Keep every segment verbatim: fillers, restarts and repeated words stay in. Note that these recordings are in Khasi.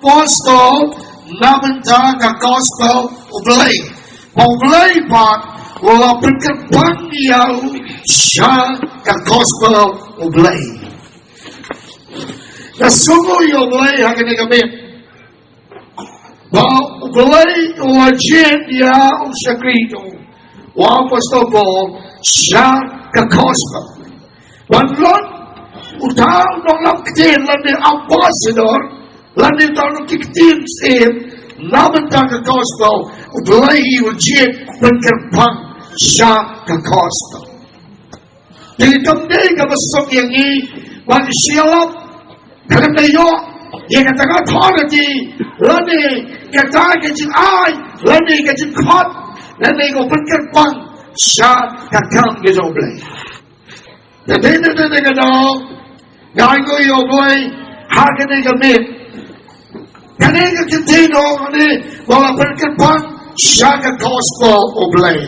apostol na bynta ka gospel U Blei. Ba U Blei pat u la pynkyrpang ïa u sha ka gospel U Blei. Ka sngewnguh ïa U Blei ha kane ka miet. Ba U Blei u la jied ïa u shakri jong u, u apostol Paul, sha ka gospel. Ban long uta u nonglam ktien lane ambassador, lane uta u nongktien syiem na bynta ka gospel, U Blei u jied pynkyrpang sha ka gospel. Te kam dei kaba suk ïa ngi ban shu ïalap, khlem da ïoh ïa kata ka authority, lane kata ka jingai, lane ka jingkhot, lane ka pynkyrpang sha ka kam ka jong U Blei. Te dei, dei, dei, dei ka daw, nga ainguh ïa U Blei ha kane ka miet. Kane ka ktien, kane ba la pynkyrpang sha ka gospel U Blei.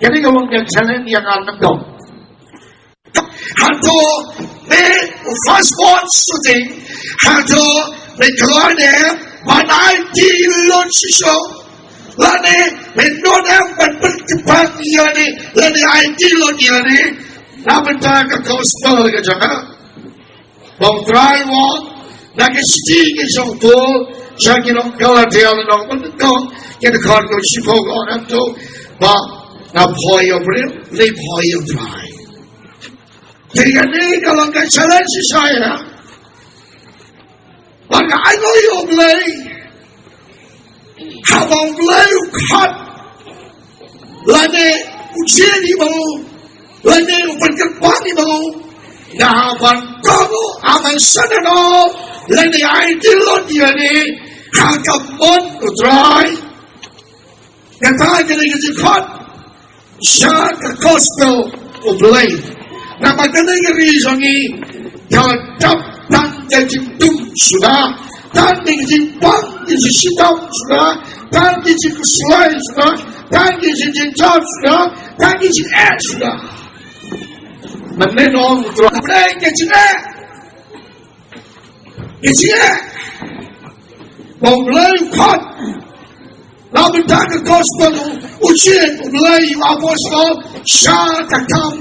Kane ka long ka challenge ïa nga nyngkong. Hato me u first born suting, hato me kloi ne ban aiti lut shisha, lane me don em ban pynkyrpang ïa ne, lane aiti lut ïa ne na bynta ka gospel ka jong nga. Ba U Trai u ong, na ka shithi ka jong u Paul sha ki nong Galatia, lynnong ba nyngkong, ka dkhot ka shiphew, ka ong kumto, ba nga poi ïa u briew, nga poi ïa U Trai. Te kane ka long ka challenge shisha ïa nga. Ba nga ainguh ïa U Blei, haba U Blei u khot, lane u jied ïa u, lane u pynkyrpang ïa u, nga hap ban kohnguh, hap ban sngewthuh, lane aiti lut ïa ne ha ka mon U Trai. Kata ka dei ka jingkhot sha ka gospel U Blei. Namar kane ka ri jong ngi ka la dap tang ka jingdum suda, tang ka jingpang ka jingshitom suda, tang ka jingkhuslai suda, tang ka jingjynjar suda, tang ka jingeh suda. Mynne nong U Trai, ka jingeh. Ka jingeh. Ba U Blei u khot na bynta ka gospel, u jied U Blei ïa u apostol sha ka kam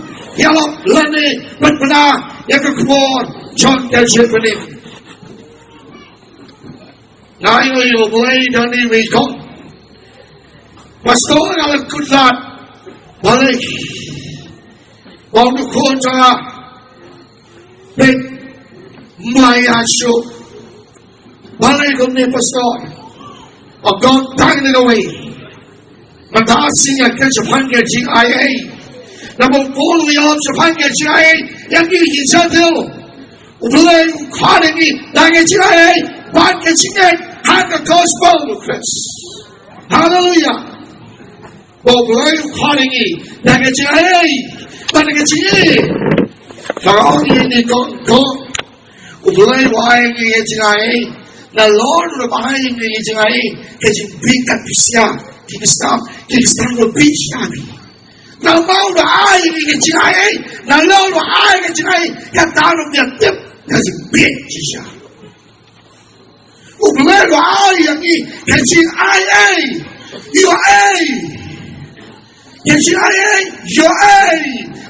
ïalap lane ban pynbna ïa ka khubor jong ka jingpynim. Nga ainguh ïa U Blei da kane ka kong. Pastor, nga la kut lad. Balei? Ba u khun jong nga, peit, mlien shuh. Balei kumne, Pastor? Ba kong, tang ïa kawei. Mynta shisien ïa ka, shaphang ka jingai ei. Namar U Paul u ïalap shaphang ka jingai ei ïa ngi ki Jentil. U Blei u khot ïa ngi da ka jingai ei bad ka jingngeit ha ka gospel u Khrist. Haleluia. Ba U Blei u khot ïa ngi da ka jingai ei bad ka jingngeit. Ka ong ïa ngi, kong, kong, U Blei u ai ïa ngi ka jingai ei. Nalor u la ai ïa ngi ka jingai ei, ka jingbieit kat phi sngap, phi sngap, phi sngap, u la bieit sha phi. Namar u la ai ïa ngi ka jingai ei, nalor u la ai ka jingai ei, kata ruh ngi tip ka jingbieit shisha. U Blei u la ai ïa ngi ka jingai ei, ïoh ei. Ka jingai ei, ïoh ei.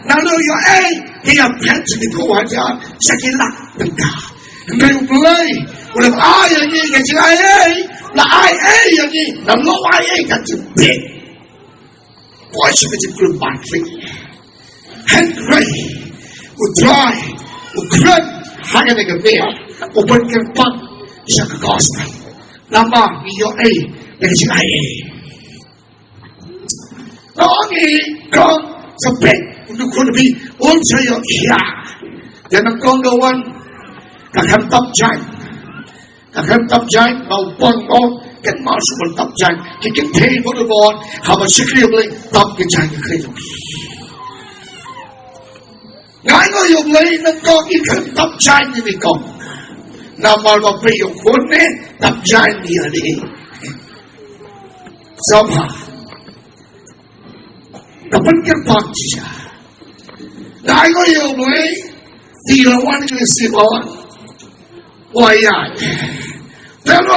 Nalor ïoh ei, ka ïa phet sha ki phew hajar, sha ki lak tyngka. Hynrei U Blei u la ai ïa ngi ka jingai ei, u la ai ei ïa ngi, nalor u ai ei ka jingbieit. Poi sha ka jingkyrpad phi. Hynrei U Trai u kren ha kane ka miet, u pynkyrpad sha ka gospel. Namar ngi ïoh ei da ka jingai ei. Ngi kong sa peit u dukun bi un sa ïoh ïa. Te ngi kong ka wan ka khlem tap jaiñ. Ka khlem tap jaiñ, ba u pang ko, kan ma shu ban tap jaiñ. Ki kynthei bun bun haba shakri Blei, tap ki jaiñ ki kynthei. Nga ainguh ïa U Blei, ngi kong, ki khlem tap jaiñ, ngi kong. Namar ba phi ïoh khun ne tap jaiñ ïa ne. Sngewbha. Ka pynkyrpad shisha. Nga ainguh ïa U Blei, te la wan ka lynti ba wan. Wa ïa. Te la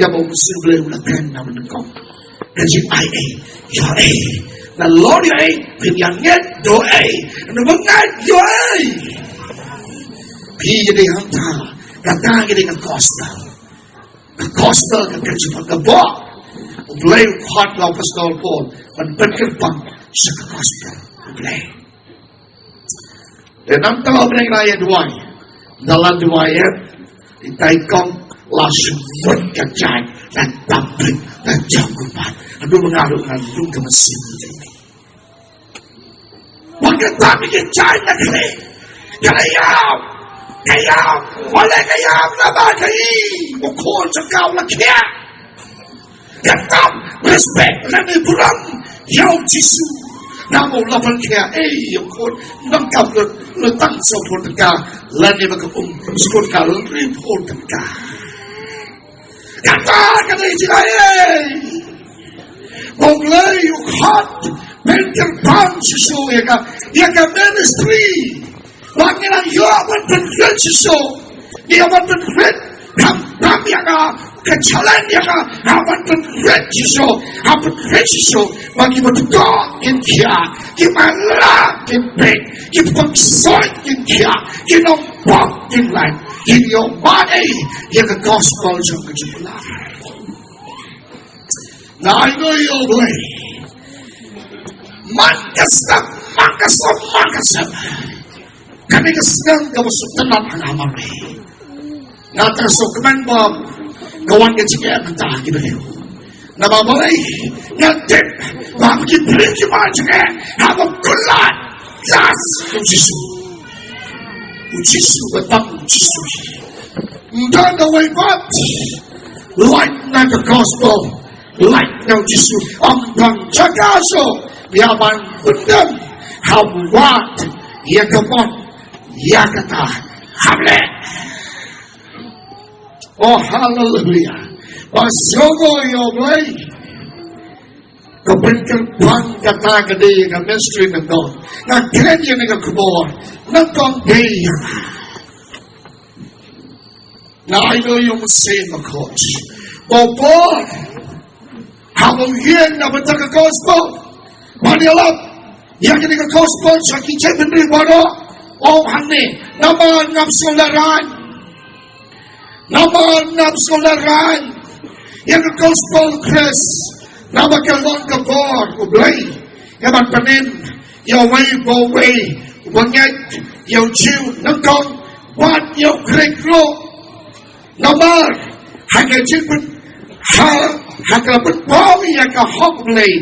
ïa ba u Mynsiem Blei u la kren na mynta. Ka jingai ei, ïoh ei. Na lor ïoh ei, phin ïa ngeit, doh ei. Na ba ngeit, ïoh ei. Phi ïa dei hangta, kata ka dei ka gospel. Ka gospel ka kyrpang ka bok. U Blei u khot ïa u apostol Paul ban pynkyrpang sha ka gospel U Blei. Te nangta u Blei u la ïa duwai. Da la duwai ïa, i tai kong la shmut ka jaiñ, la tam prit, la jong kumba. Haduh ba nga ruh nga rung ka mynsiem. Wan ka tam ïa ka jaiñ na khlieh. Ka la ïam, ka ïam, wale ka ïam na ba ka i. U khun jong ka u la khiah. Ka tam respect lane burom ïa u Jisu. Namar u la pynkhiah, ei, ïa u khun, nang kam lut, lut tang saw phew tyngka, lane ba ka um, shu khun ka lut hynriew phew tyngka. Kata ka dei jingai ei. Ba U Blei u khot, pynkyrpang shisha ïa ka, ïa ka ministry. Ba ngi nang ïoh ban pynrit shisha. Ngi ïoh ban pynrit. Kam, kam ïa ka, ka challenge ïa ka, ha ban pynrit shisha. Ha pynrit shisha. Ba ki ba tukor kin khiah. Ki ba la kin peit. Ki ba pynsoit kin khiah. Ki nongpop kin lait. Kin ïoh ban ei ïa ka gospel jong ka jingpyllait. Nga ai nguh ïa U Blei. Man ka step, man ka step, man ka step. Kane ka snem kaba sngewtynnat ha nga marwei. Nga tang sngewkmen ba ka wan ka jingeh mynta ha ki briew. Namar balei? Nga tip ba ha ki briew kiba jingeh haba kut lait, just U Jisu. U Jisu, ba tang U Jisu. Ym don kawei pat. Lait na ka gospel. Lait na U Jisu. Ym don jaka shuh ïa ban pyndem ha wad ïa ka mon ïa kata. Hynrei, oh, haleluya. Ba sngewbha ïa U Blei. Ka pynkyrpang kata ka dei ka mystery na God. Nga kren ïa kane ka khubor. Na kong dei ïa nga. Nga ai nguh ïa U Mynsiem Bakhuid. Ba u Paul, haba u ïeng na bynta ka gospel, ban ïalap ïa kane ka gospel sha ki jaitbynriew baroh, u ong hangne, namar ngam sngewlehrain. Namar ngam sngewlehrain ïa ka gospel Khrist. Namar ka long ka bor U Blei. Ïa ban pynim ïa uwei pa uwei, uba ngeit, ïa u Jiw nyngkong bad ïa u Grik ruh. Namar ha ka jingpyn, ha, ha ka pynpaw ïa ka hok U Blei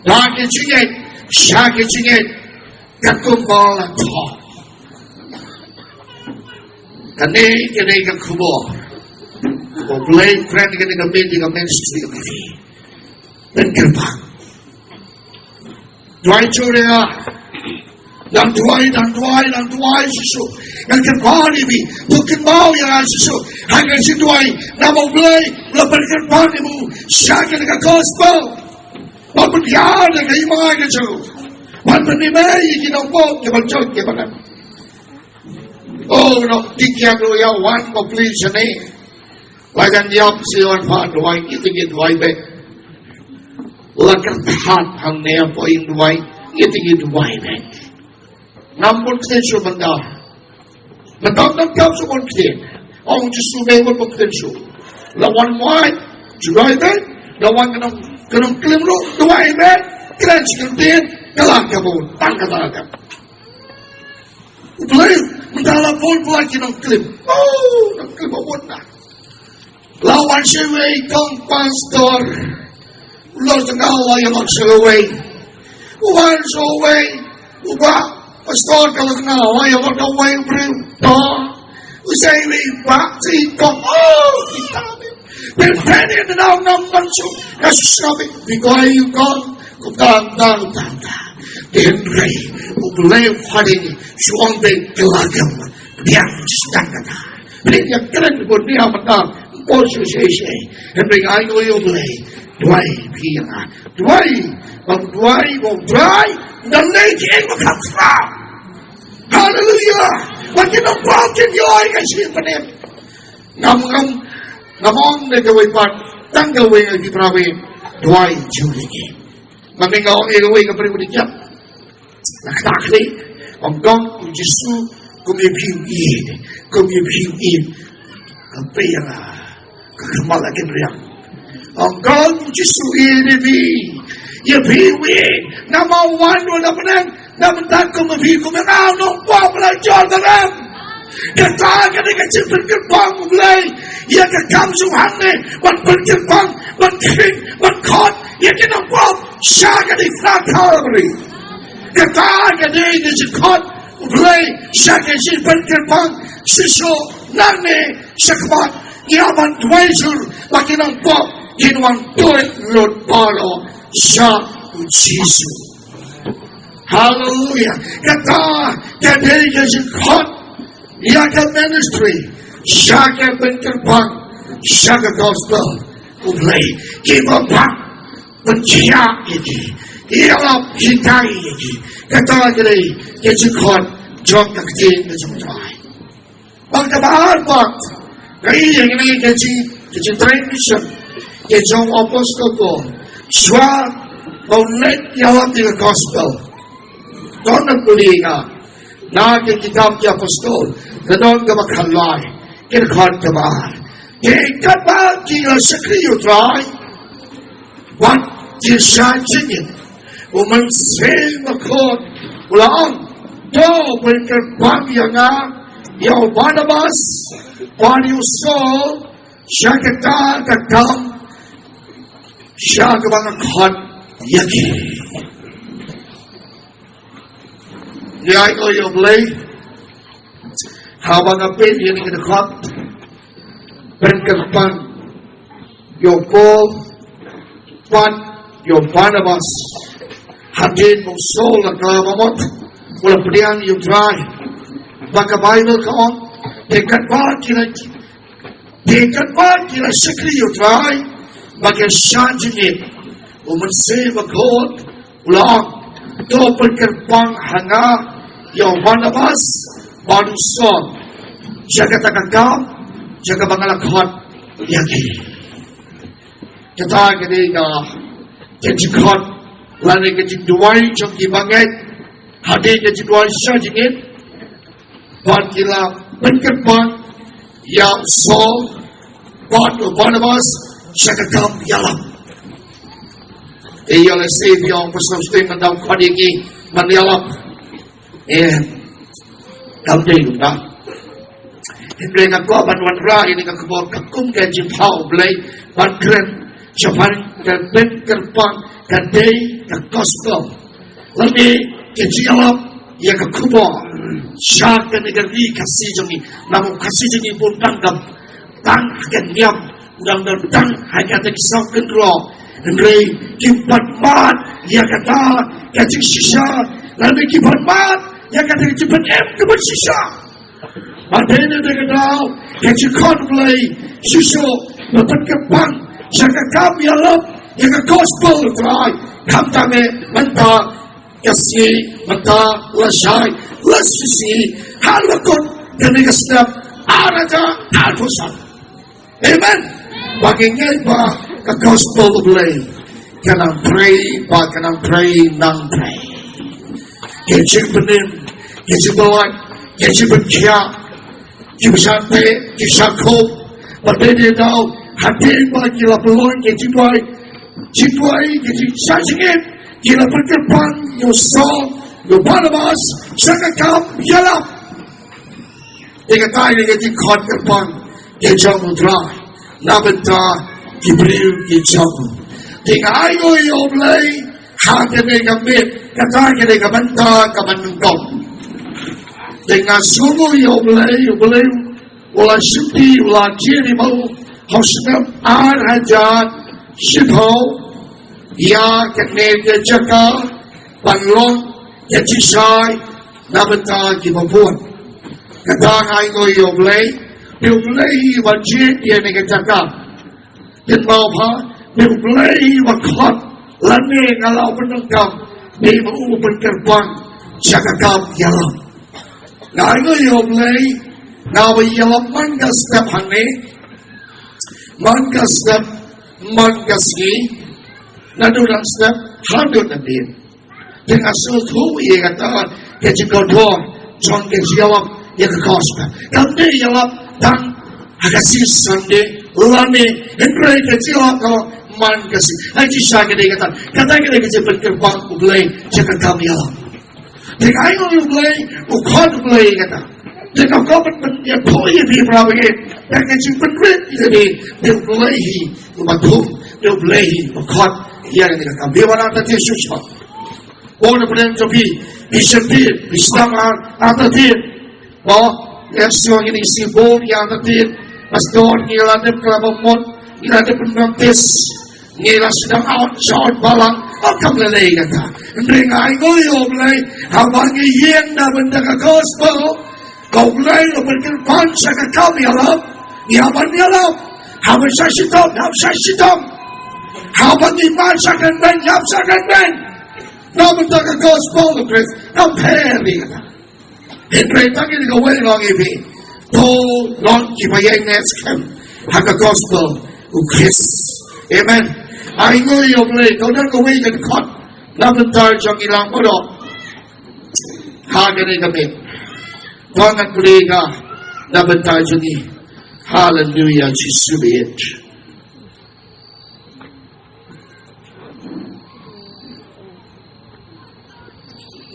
da ka jingngeit sha ka jingngeit, katkum ba la thoh. Kane, kane ka khubor. Ba U Blei u kren kane ka mynsiem, ka mynsiem. Pynkyrpang. Duwai jur ïa nga. Nang duwai, nang duwai, nang duwai shisha. Ngan kyrpad ïa phi. Phi kynmaw ïa nga shisha. Ha ka jingduwai, namar U Blei u la pynkyrpang ïa phi sha kane ka gospel. Ban pynïar ïa ka hima ka jong u. Ban pynim ïa ki nongpop, ki ban jot, ki ban em. Oh, nongdie ïa u, ïa wan, ko, please, shane. La jan ïap sha ïa wan, pha duwai, ngi te ngi duwai beit. La kyrthat hangne, poi duwai, ngi te ngi duwai beit. Ngam bun ktien shuh mynta. Mynta ngam kam shuh bun ktien. Ong Jisu me bun bun ktien shuh. La wan mai, duwai beit. La wan ka nong, ka nongklim ruh, duwai beit. Kren shi ktien, ka la ka bun, tang kata ka. U Blei, mynta la bun pla ki nongklim. Oh, nongklim ba bun na. La wan shawei kong pastor. U la tynga la ïa la shawei. U wan shawei. U ba pastor ka la tynga la ïa la kawei u briew. To. U shawei ba si kong. Oh, kita. Pyn pyn ïa nang nam nam shu. Ka shu shawei. Bi koi u kong. Kumta, kumta, kumta, kumta. Te hynrei U Blei u khot ïa ngi, shu ong beit, kylla kam, biang sdang kata. Blei ïa kren bun biang mynta, ym poi shuh shuh shuh. Hynrei nga ai nguh ïa U Blei, duwai phi ïa nga, duwai Ba u duwai, ba u duwai, da lei ki eng ba kham sra. Haleluya. Ba ki nongpop kin ïoh ïa ka jingpynim. Ngam, ngam, ngam ong ïa kawei pat, tang kawei ïa ki para wei, duwai jong ngi. Mynta nga ong ïa kawei ka briew ba dei kiad. Na kata ka liang, ong, kong, u Jisu, kum ïa phi u ïeit, kum ïa phi u ïeit. Ka pyrshang, ka kynmaw la ka riang. Ong, kong, u Jisu u ïeit ïa phi, ïa phi u ïeit. Namar u wan u na bneng, na bynta kum ïa phi, kum ïa nga u nongpop ba la jot ba rem. Kata ka dei ka jingpynkyrpang U Blei ïa ka kam jong u hangne, ban pynkyrpang, ban khring, ban khot ïa ki nongpop sha ka diengphna Kalbari. Kata ka dei ka jingkhot U Blei sha ka jingpynkyrpang. Shisha nangne shakhmat ïa ban duwai jur ba ki nongpop kin wan tuid lut baroh sha u Jisu. Haleluya. Kata ka dei ka jingkhot ïa ka ministry, sha ka pynkyrpang sha ka gospel U Blei. Ki ba bang ban jia ïa ki, ïalap hikai ïa ki. Kata ka dei ka jingkhot jong ka ktien ka jong U Trai. Bad kaba ar pat, ka ïa kane ka jing, ka jingtrei mission ka jong u Apostol Paul. Shuwa ba un leit ïalap ïa ka gospel, don na pule nga na ka kitab ki Apostol, ka don kaba khatlai, ka dkhot kaba ar. Te katba ki la shakri ïa U Trai bad ki shah jingim, U Mynsiem Bakhuid u la ong, to pynkyrpang ïa nga, ïa u Barnabas bad ïa u Saul sha kata ka kam sha kaba nga khot ïa ki. Ïa, ïa U Blei, haba nga peit ïa kane ka dkhot, pynkyrpang ïa u Paul bad ïa u Barnabas, hadien ba u Saul la kylla bamut, u la pdiang ïa U Trai. Ba ka Baibl ka ong, te katba ki la, te katba ki la shakri ïa U Trai bad ki shah jingim, U Mynsiem Bakhuid u la ong, to pynkyrpang ha nga ïa u Barnabas bad u Saul sha kata ka kam sha kaba nga la khot ïa ki. Kata ka dei ka jingkhot lane ka jingduwai jong ki bangeit hadien ka jingduwai shah jingim. Bad ki la pynkyrpang ïa u Saul bad u Barnabas sha ka kam ïalap. Te ïa lehse phi ong, pasal stem ban dau khot ïa ngi ban ïalap. Em, kam dei kumta. Hynrei nga kwah ban wanrah ïa kane ka khubor kum ka jingpynpaw U Blei ban kren shaphang ka pynkyrpang, ka dei ka gospel. Lane ka jingïalap ïa ka khubor sha kane ka ri Khasi jong ngi. Namar Khasi jong ngi bun tang ka, tang ha ka niam, u dang don tang ha kata ki saw kynroh. Hynrei kim pat mad ïa kata ka jingshisha, lane kim pat mad ïa kata ka jingpynim kaba shisha. Bad dei na kata ka daw ka jingkhot U Blei shisha ba pynkyrpang sha ka kam ïalap ïa ka gospel U Trai. Khamtam eh mynta ka sngi, mynta lashai, lashisngi, ha la kut kane ka snem ar hajar arphew san. Amen. Ba ngi ngeit ba ka gospel U Blei ka nang trei, ba ka nang trei, nang trei. Ka jingpynim, ka jingpynlait, ka jingpynkhiah, ki ba shah teh, ki shah khup. Bad dei na ka daw hadien ba ki la pynlong ka jingduwai, jingduwai, ka jingshah jingim, ki la pynkyrpang ïa u Saul, ïa u Barnabas sha ka kam ïalap. Te kata ka dei ka jingkhot kyrpang ka jong U Trai na bynta ki briew ki jong u. Te nga ai nguh ïa U Blei ha kane ka miet, kata ka dei ka bynta kaba nyngkong. Te nga sngewnguh ïa U Blei, U Blei u la shim phi, u la jia ïa phi ha u snem ar hajar shiphew ïa kane ka jaka ban long ka jingshai na bynta kiba bun. Kata nga ai nguh ïa U Blei, ïa U Blei uba jied ïa kane ka jaka. Pynpaw ba ïa U Blei uba khot Lane nga la pyndonkam, dei ma u pynkyrpang sha ka kam ïalap. Nga ainguh ïa U Blei, nga ba ïalap man ka step hangne, man ka step, man ka sngi, naduh dang step haduh nadien. Te nga sngewthuh ïa kata ka jingkordor jong ka jingïalap ïa ka gospel. Kam dei ïalap tang ha ka sngi Sunday lane, hynrei ka jingïalap ka long man ka sngi. Ha shisha ka dei kata, kata ka dei ka jingpynkyrpang U Blei sha ka kam ïalap. Te nga ainguh ïa U Blei, u khot U Blei ïa kata. Te nga kwah ban pynïathuh ïa phi para bangeit, da ka jingpynrit ïa kane, te U Blei hi uba thung, te U Blei hi uba khot ïa kane ka kam. Phi wan artatien shuh shuh. Bun na pdeng jong phi, phi sheptieng, phi sdang ar, artatien. Mo, lem shuwa ngin ïa sngewbha ïa artatien. Pastor, ngi la dep khlem mut, ngi la dep pynbaptis, ngi la sdang ar, sha ot balang, ym kam lei lei kata. Hynrei nga ainguh ïa U Blei, haba ngi ïeng na bynta ka gospel, ka U Blei u pynkyrpang sha ka kam ïalap, ngi hap ban ïalap. Haba shah shitom, hap shah shitom. Haba ngi mad sha kren beiñ, hap sha kren beiñ. Na bynta ka gospel u Khrist, kam pher ïa kata. Hynrei tang ïa kawei ngan ong ïa phi. To long kiba ïaineh skhem ha ka gospel u Khrist. Amen. Ainguh ïa U Blei, to don kawei ka dkhot na bynta jong ngi lang baroh ha kane ka miet. To ngan pule ka na bynta jong ngi. Haleluia, Jisu baieit.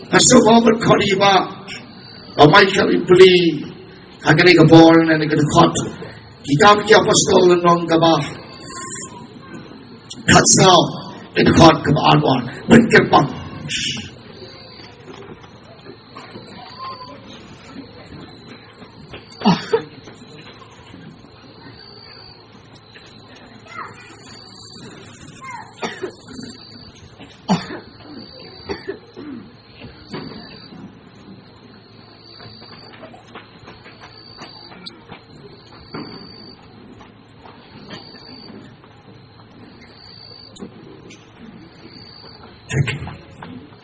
Nga sngewbha ban khot ïa i Bah, Bah Michael Ipley ha kane ka por, na kane ka dkhot Ki Kam ki Apostol lynnong kaba khatsaw, ka dkhot kaba arphew ar. Pynkyrpang.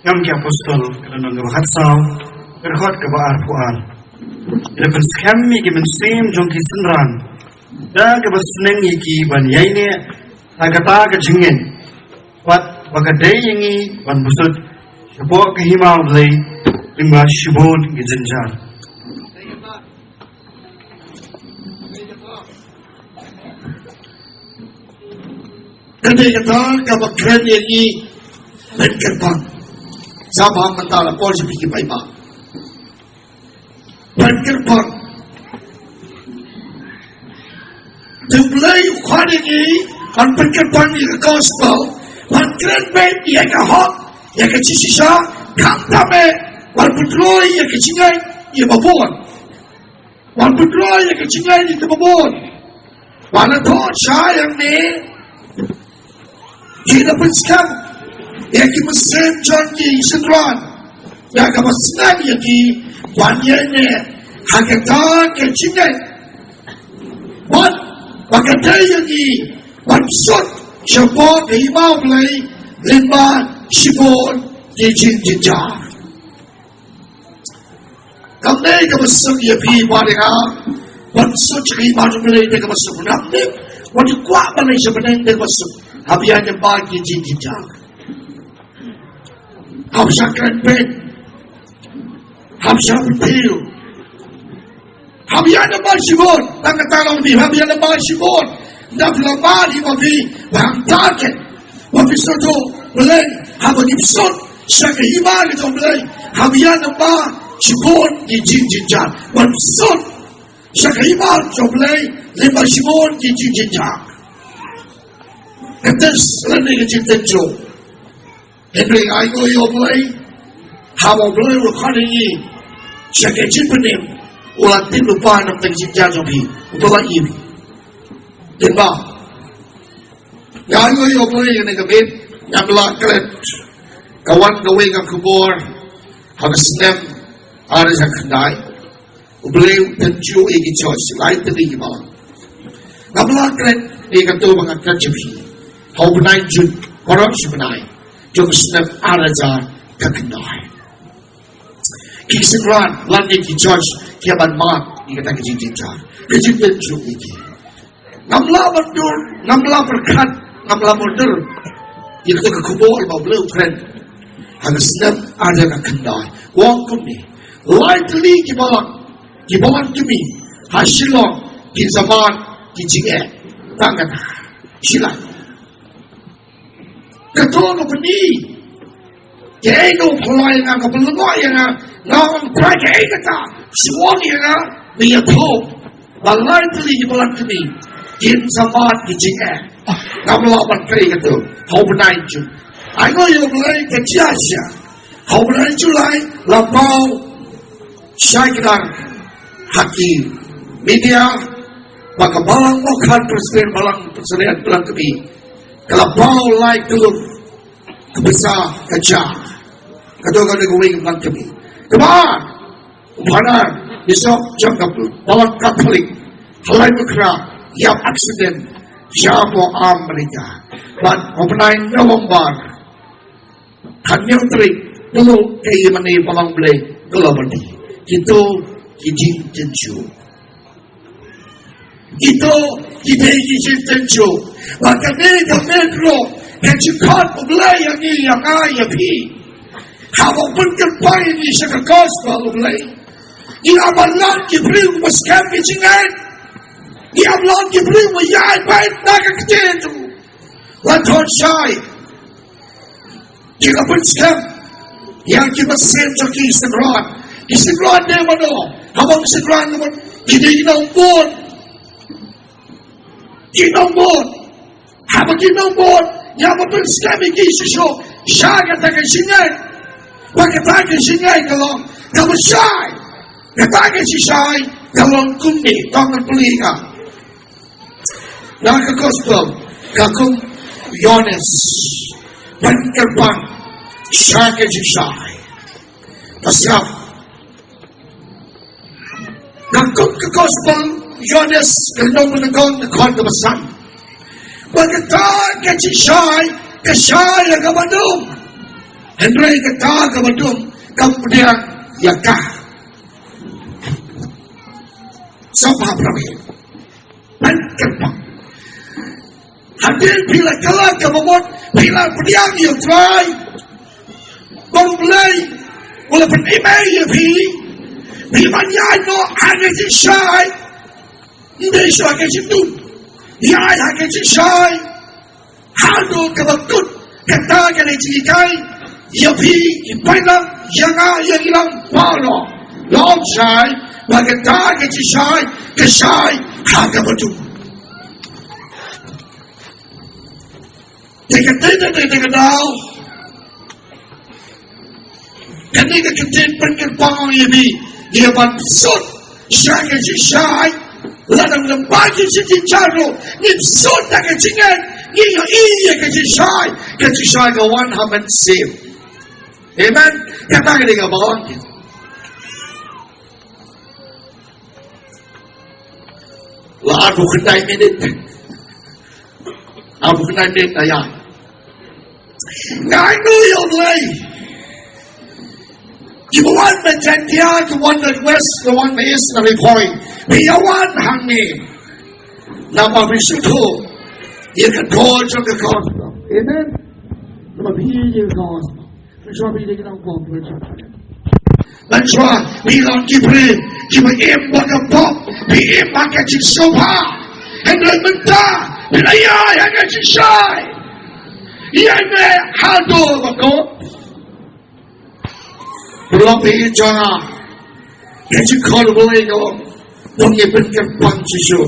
Ki Kam ki Apostol, ka lynnong kaba khatsaw, ka dkhot kaba arphew ar. Ïa pynskhem ïa ki mynsiem jong ki synran da kaba sneng ïa ki ban ïaineh ha kata ka jingngeit, bad ba ka dei ïa ngi ban bsut shapoh ka hima U Blei lyngba shibun ki jynjar. Ka dei kata kaba kren ïa ngi ban kyrpang. Sngewbha mynta la poi sha phi ki paidbah. Ban kyrpang. Te U Blei u khot ïa ngi ban pynkyrpang ïa ka gospel, ban kren beit ïa ka hok, ïa ka jingshisha, khamtam eh ban pyntroi ïa ka jingngeit ïa ba bun. Ban pyntroi ïa ka jingngeit ïa ba bun. Ban ïathuh sha ïa ngi, ki da pynskhem ïa ki mynsiem jong ki synran, ïa kaba sneng ïa ki ban ïaineh ha kata ka jingngeit. Bad ba ka dei ïa ngi ban bsut shapoh ka hima U Blei lyngba shibun ki jingjynjar. Kam dei kaba suk ïa phi bad ïa nga ban bsut sha ka hima U Blei da kaba suk. Ngam tip wat u kwah ban leit sha bneng da kaba suk haba ïaid lyngba ki jingjynjar. Hap shah kren beiñ, hap shah pyntiew, hap ïaid lyngba shibun. Tang kata long dei, hap ïaid lyngba shibun. Nda phi la mad hi ma phi ba hangta ken ba phi sngewthuh, Blei, haba ngi bsut sha ka hima ka jong U Blei, hap ïaid lyngba shibun ki jingjynjar. Ban bsut sha ka hima ka jong U Blei lyngba shibun ki jingjynjar. Ka test lane ka jingtynjuh. Hynrei ainguh ïa U Blei, haba U Blei u la khot ïa ngi sha ka jingpynim, u la tip lypa na ka jingjynjar jong phi, u la ïohi. Te ba nga ainguh ïa U Blei, ïa kane ka miet ngam lah klet. Ka wan kawei ka khubor ha ka snem ar hajar khyndai. U Blei u tynjuh ïa ki church, lai tylli ki balang. Ngam lah klet ïa kato ba nga klet sha phi. Ha u bnai Jun, paralok shi bnai. jong ka snem ar hajar khyndai. Ki synran lane ki judge ki ïa ban mad ïa kata ka jingjynjar, ka jingpynjot ïa ki. Ngam lah ban dur, ngam lah pyrkhat, ngam lah mutdur ïa kata ka khubor ba U Blei u kren ha ka snem ar hajar khyndai. U ong kumne, lai tylli ki balang, ki balang kmie ha Shillong kin sa mad ki jingeh tang kata. Shi lai. Kato nga pyni. Kaei kaba pynlong ïa nga, kaba pynlong ïa nga, nga ong, Trai, kaei kata? Shu ong ïa nga, me ïathuh ba lai tylli ki balang kmie kin sa mad ki jingeh. Ngam lah ban trei kato ha u bnai Jun. Ai nguh ïa U Blei, ka jia shisha. Ha u bnai July la paw shai kdar ha ki media ba ka balang Mawkhar, Presbyterian Balang, Presbyterian Balang kmie, ka la paw lai tylli ka pisa ka jia. Kato kawei ka balang kmie. Kaba u Phadar Bishop jong ka balang Katholik ha Laitumkhrah ïap accident sha Amerika. Bad ha u bnai November, hynñiew tarik, pynlong ka ïing mane balang Blei globally. Kito ki jingtynjuh. Kito ki dei ki jingtynjuh. Bad kane ka mut ruh ka jingkhot U Blei ïa ngi, ïa nga, ïa phi. Haba u pynkyrpang ïa ngi sha ka gospel U Blei, ngi ïa ban long ki briew ba skhem ki jingngeit. Ngi ïa ban long ki briew ba ïai peit na ka ktien jong u. Wat thon shai ïa ka pynskhem ïa ki mynsiem jong ki synran. Ki synran dei mano? Haba ki synran, ki dei ki nongbud. Ki nongbud. Haba ki nongbud, ïa ban pynskhem ïa ki shuh shuh sha kata ka jingngeit. Ba kata ka jingngeit ka long kaba shai. Kata ka jingshai ka long kumne, tang ngan pule ïa ka. Na ka gospel, ka kum Ïoannis pynkyrpang sha ka jingshai. Ka sngap. Na ka kum ka gospel Ïoannis, ka lynnong ba nyngkong, ka dkhot kaba san. Ba kata ka jingshai ka shai ïa kaba dum. Hynrei kata kaba dum kam pdiang ïa ka. Sngewbha para bangeit. Pynkyrpang. Hadien phi la kylla ka bamut, phi la pdiang ïa U Trai. Ba U Blei u la pynim ïa phi. Phi ban ïaid noh ha ka jingshai. Ym dei shuh ha ka jingdum. Ïaid ha ka jingshai. Haduh kaba kut, kata ka dei jinghikai ïa phi ki paidlang, ïa nga, ïa ngi lang baroh. Long shai ba kata ka jingshai ka shai ha kaba dum. Te ka dei, te ka dei, te ka dei ka daw. Kane ka ktien pynkyrpang ïa phi, ïa ban sut sha ka jingshai. Lada ngim pat sut sha ka jingshai ruh, ngin sut da ka jingngeit, ngin ïohi ïa ka jingshai, ka jingshai ka wan ha mynsiem. Amen. Kata ka dei kaba ong. La arphew khyndai minit. Arphew khyndai minit ïa. Ngai nu ïa U Blei. Kiba wan na Jaintia, kiba wan na West, kiba wan na East, na Ri Bhoi. Phi ïa wan hangne. Namar phi sngewthuh ïa ka dor jong ka gospel. Amen. Namar phi ïa ka gospel. Mynshuwa phi dei ki nongbud, mynshuwa. Mynshuwa phi long ki briew kiba im bad ka pop, phi im bad ka jingsngewbha. Hynrei mynta phi la ïaid ha ka jingshai. Ïaid ne haduh ba kut. Phi long phi im jong nga. Ka jingkhot U Blei ka long, to ngin pynkyrpang shuh shuh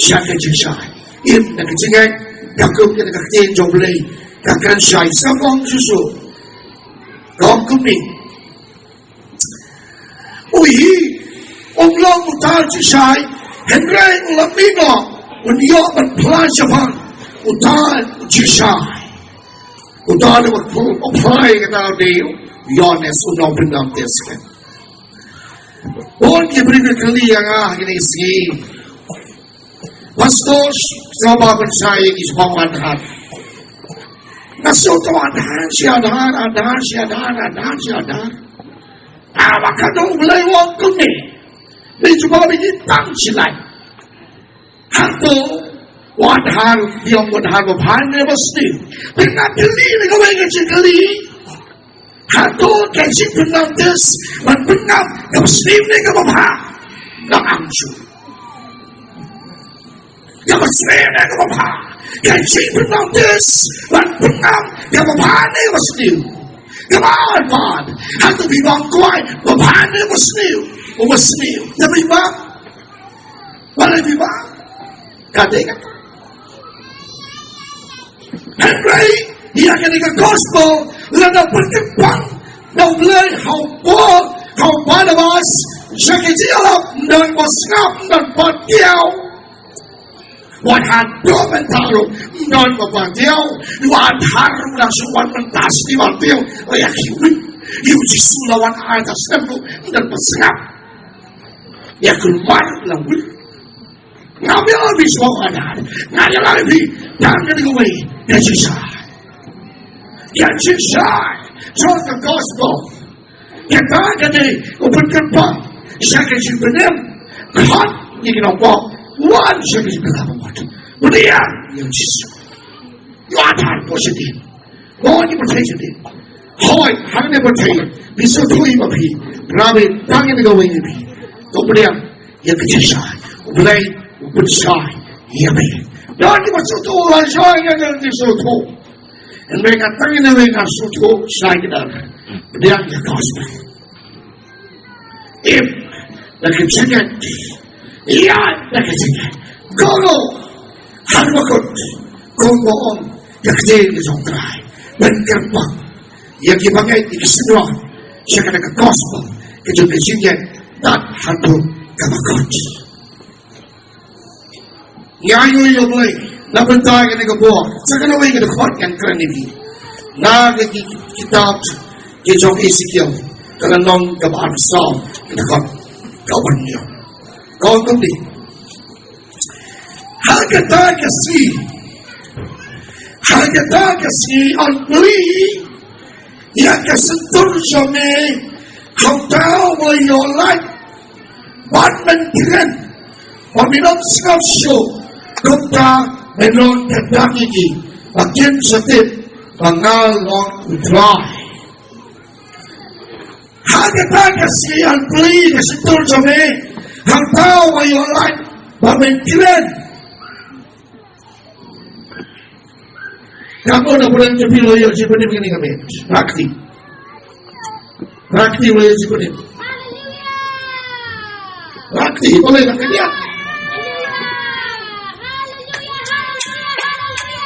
sha ka jingshai. Im da ka jingngeit, da kum ka ktien jong U Blei ka kren shai. Sa ong shuh shuh. Ka ong kumne. U hi, um long uta u jingshai, hynrei u la mih noh, un ïoh ban phla shaphang uta u jingshai. Uta uba phla, u phla kata u dei u Ïoannis u nongpyndam Testament. Bun ki briew ki kylli ïa nga ha kine ki sngi. Pastor, sngewbha pynshai ïa ki shaphang Mawkyrwat. Nga shu to adhan shi adhan, adhan shi adhan, adhan shi adhan. Haba ka dong U Blei u ong kumne. Ni jubab ini tang shi lai. Hato u adhar, u ong u adhar ba bha ne ba sniew. Te nga kylli ïa kawei ka jingkylli. Hato ka jingpynnotice ban pynngam kaba sniew ne kaba bha? Nga ong shu. Kaba sniew ne kaba bha? Ka jingpynnotice ban pynngam kaba bha ne ba sniew? Kaba ar pat, hato phi bang kwai ba bha ne ba sniew? Ba sniew. Te phi bang? Balei phi bang? Kata ka. Hynrei ïa kane ka gospel la da pynkyrpang da U Blei ha u Paul, ha u Barnabas, sha ki jingïalap, ym don ba sngap, ym don ba patiaw. Wat haduh mynta ruh ym don ba patiaw. U adhar ruh la shu wan mynta sdang ba patiaw. Ïa ki wit. Ïa U Jisu la wan ar ta snem ruh ym don ba sngap. Ïa kulmar la wit. Nga ïa la phi shuwa adhan. Nga ïa la phi tang kane kawei. Ïa jingshai. Ïa jingshai. Jong ka gospel. Kata kane u pynkyrpang sha ka jingpynim. Khot ïa ki nongpop. Wan sha ka jingpynim. Pdiang ïa U Jisu. Ïa adhan positive. Mo ngi pyrthei sha phi. Hooid, hangne pyrthei. Phi sngewthuh ïa ma phi. Rabbi, tang ïa kane kawei ïa phi. To pdiang ïa ka jingshai. U Blei u pynshai ïa phi. Don kiba sngewthuh, la shai ïa ka jingshai. Hynrei nga tang ïa kane kawei nga sngewthuh shai ki don. Pdiang ïa ka gospel. Im da ka jingngeit. Ïa da ka jingngeit. Go, go. Haba kut kumba ong ïa ka ktien ka jong U Trai. Ban kyrpang ïa kiba ngeit, ïa ki synran sha kane ka gospel ka jong ka jingngeit. Tad haduh kaba kut. Ngi ainguh ïa U Blei na ka bynta kane ka bor. Sa kawei ka dkhot ngan kren ïa phi na ka ki-, kitab ka jong Esekiel, ka lynnong kaba arphew saw, ka dkhot kaba hynñiew. Ka ong kumne. Ha kata ka sngi, ha kata ka sngi yn plie ïa ka shyntur jong me ha uta uba ïoh lait. Bad men kren, ba men ym sngap shuh, kumta men long kyndak ïa ki, ba kin sa tip ba nga long U Trai. Ha kata ka sngi yn plie ïa ka shyntur jong me ha uta uba ïoh lait, bad men kren. Ka mut na pura jong phi la ïoh jingpynim kane ka miet. Rakti. Rakti la ïoh jingpynim. Rakti, balei la kyndiat?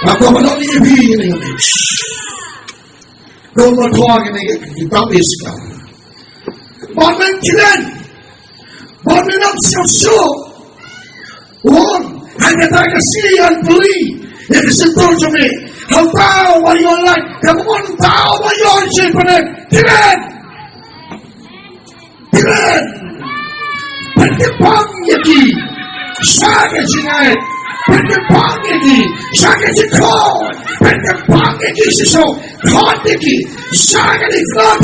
Rakti, balei la kyndiat? Kumba thoh kane ka kitab Esekiel. Bad men kren. Bad men ym sngap shuh. Wan, ha kata ka sngi yn plie ïa ka shyntur jong me ha uta uba ïoh lait, kaba bun uta uba ïoh jingpynim. Kren. Kren. Pynkyrpang ïa ki sha ka jingngeit. Pynkyrpang ïa ki sha ka jingkhot. Pynkyrpang ïa ki shisha. Khot ïa ki sha ka jingkhot.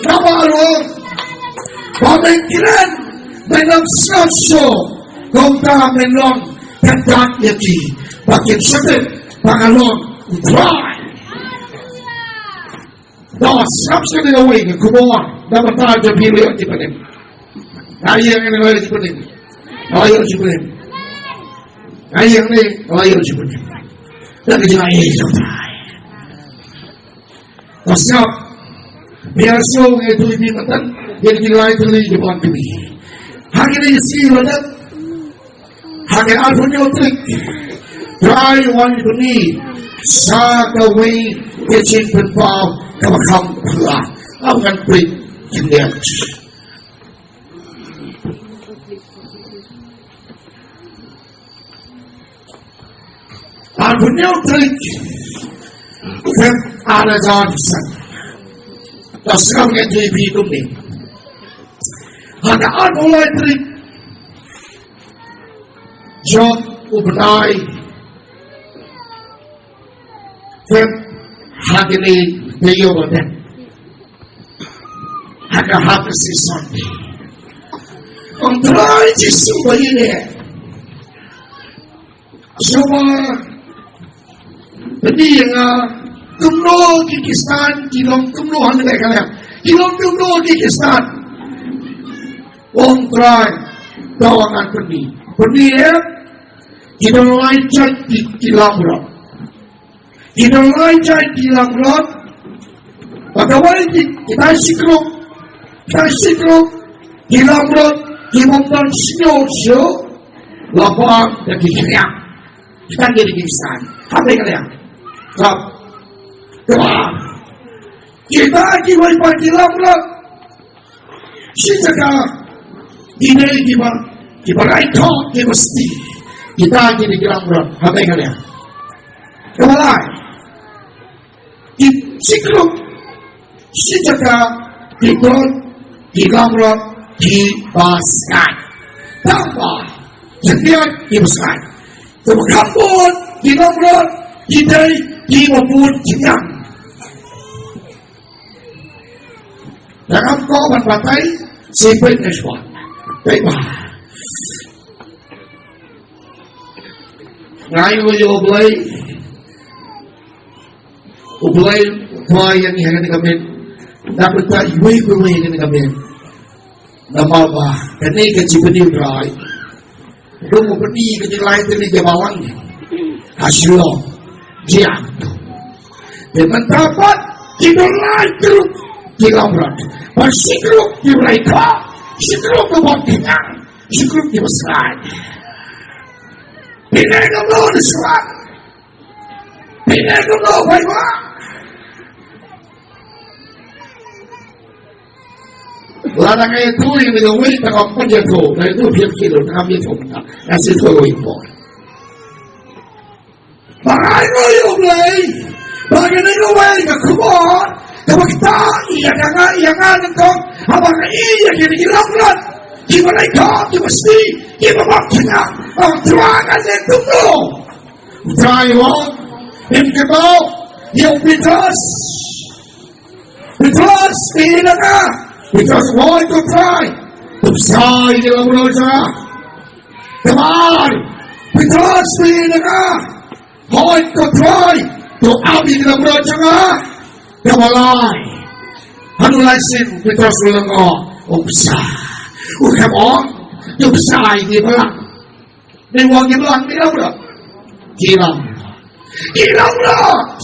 Naba ruh ba men kren, men ym sngap shuh, kumta men long kyndak ïa ki, ba kin sa tip ba nga long U Trai. Ba sngap sngap ïa kawei ka khubor na ka bynta jong phi, la ïoh jingpynim. Nga ïeng ne la ïoh jingpynim? La ïoh jingpynim. Nga ïeng ne la ïoh jingpynim? Da ka jingaiei jong U Trai. Ba sngap. Phi ïa sngewthuh ïa phi mynta ïa ki lai tylli ki ban pynmih. Ha kine ki sngi ba dep, ha ka arphew hynñiew tarik, Trai u wan ïa phi sa kawei ka jingpynpaw kaba kham phylla. Ym ngan peit ki miet. Arphew hynñiew tarik Feb ar hajar san. Te sngap, ngan ïathuh ïa phi kumne. Ha ka arphew lai tarik jong u bnai Feb, ha kine ki taïew ba dep, ha ka Harvest Sunday, U Trai Jisu ba ïaleh, shuwa, pyni ïa nga kumno ki Khristan ki long kumno, hangne ka leh, ki long kumno ki Khristan. U Trai, to ngan pyni, pyni ïa, ki don lai jait ki, ki langbrot. Ki don lai jait ki langbrot. Bad kawei ki, kita shi group, kita shi group ki langbrot, ki bym don shuh shuh la bam da ki khñiang. Kita ki dei ki Khristan. Haba ka leh, kaba, kita kiwei pat ki langbrot, shi jaka ki dei kiba, kiba rai khop, kiba sdi. Kita ki dei ki langbrot. Haba ka leh, kaba lai, ki shi group, shi jaka ki don ki langbrot kiba sngaid. Tangba jingïaid kiba sngaid. Kaba kham bun ki langbrot ki dei kiba bun khñiang. Lada ngam kwah ban batai, shu peit ne shuwa. Peit bha. Nga ainguh ïa U Blei. U Blei u kwah ïa ngi ha kane ka miet. Da bynta iwei pa iwei ha kane ka miet. Namar ba kane ka jingpyni U Trai, dang u pyni ka jinglai tylli jong u ba wan ha Shillong. Jia. Te mynta pat ki don lai group ki langbrot. Bad shi group ki rai khop, shi group kiba khñiang, shi group kiba sngaid. Pyneh kumno, ne shuwa. Pyneh kumno, bha bha. Lada nga ïathuh ïa kane kawei, tang ngam pat ïathuh. Nga ïathuh phi, phi lut, ngam ïathuh mynta. Nga shu ïathuh kawei por. Ba nga ainguh ïa U Blei ba kane kawei ka khubor kaba ktah ïa nga, ïa nga nyngkong. Haba nga ïohi ïa kine ki langbrot kiba rai khop, kiba sdi, kiba bam khñiang, U Trai, ngan leh kumno? U Trai u ong, phin kynmaw ïa u Petros. Petros, phi ïohi na nga? Petros, hooid ko Trai. To bsa ïa ki langbrot jong nga. Kaba ar, Petros, phi ïohi na nga? Hooid ko Trai. To ap ïa ki langbrot jong nga. Kaba lai, ha u lai sien Petros u lyngngoh, u bsa. U khlem ong to bsa ïa ki balang. Dei u ong ki balang, ki langbrot. Ki langbrot. Ki langbrot.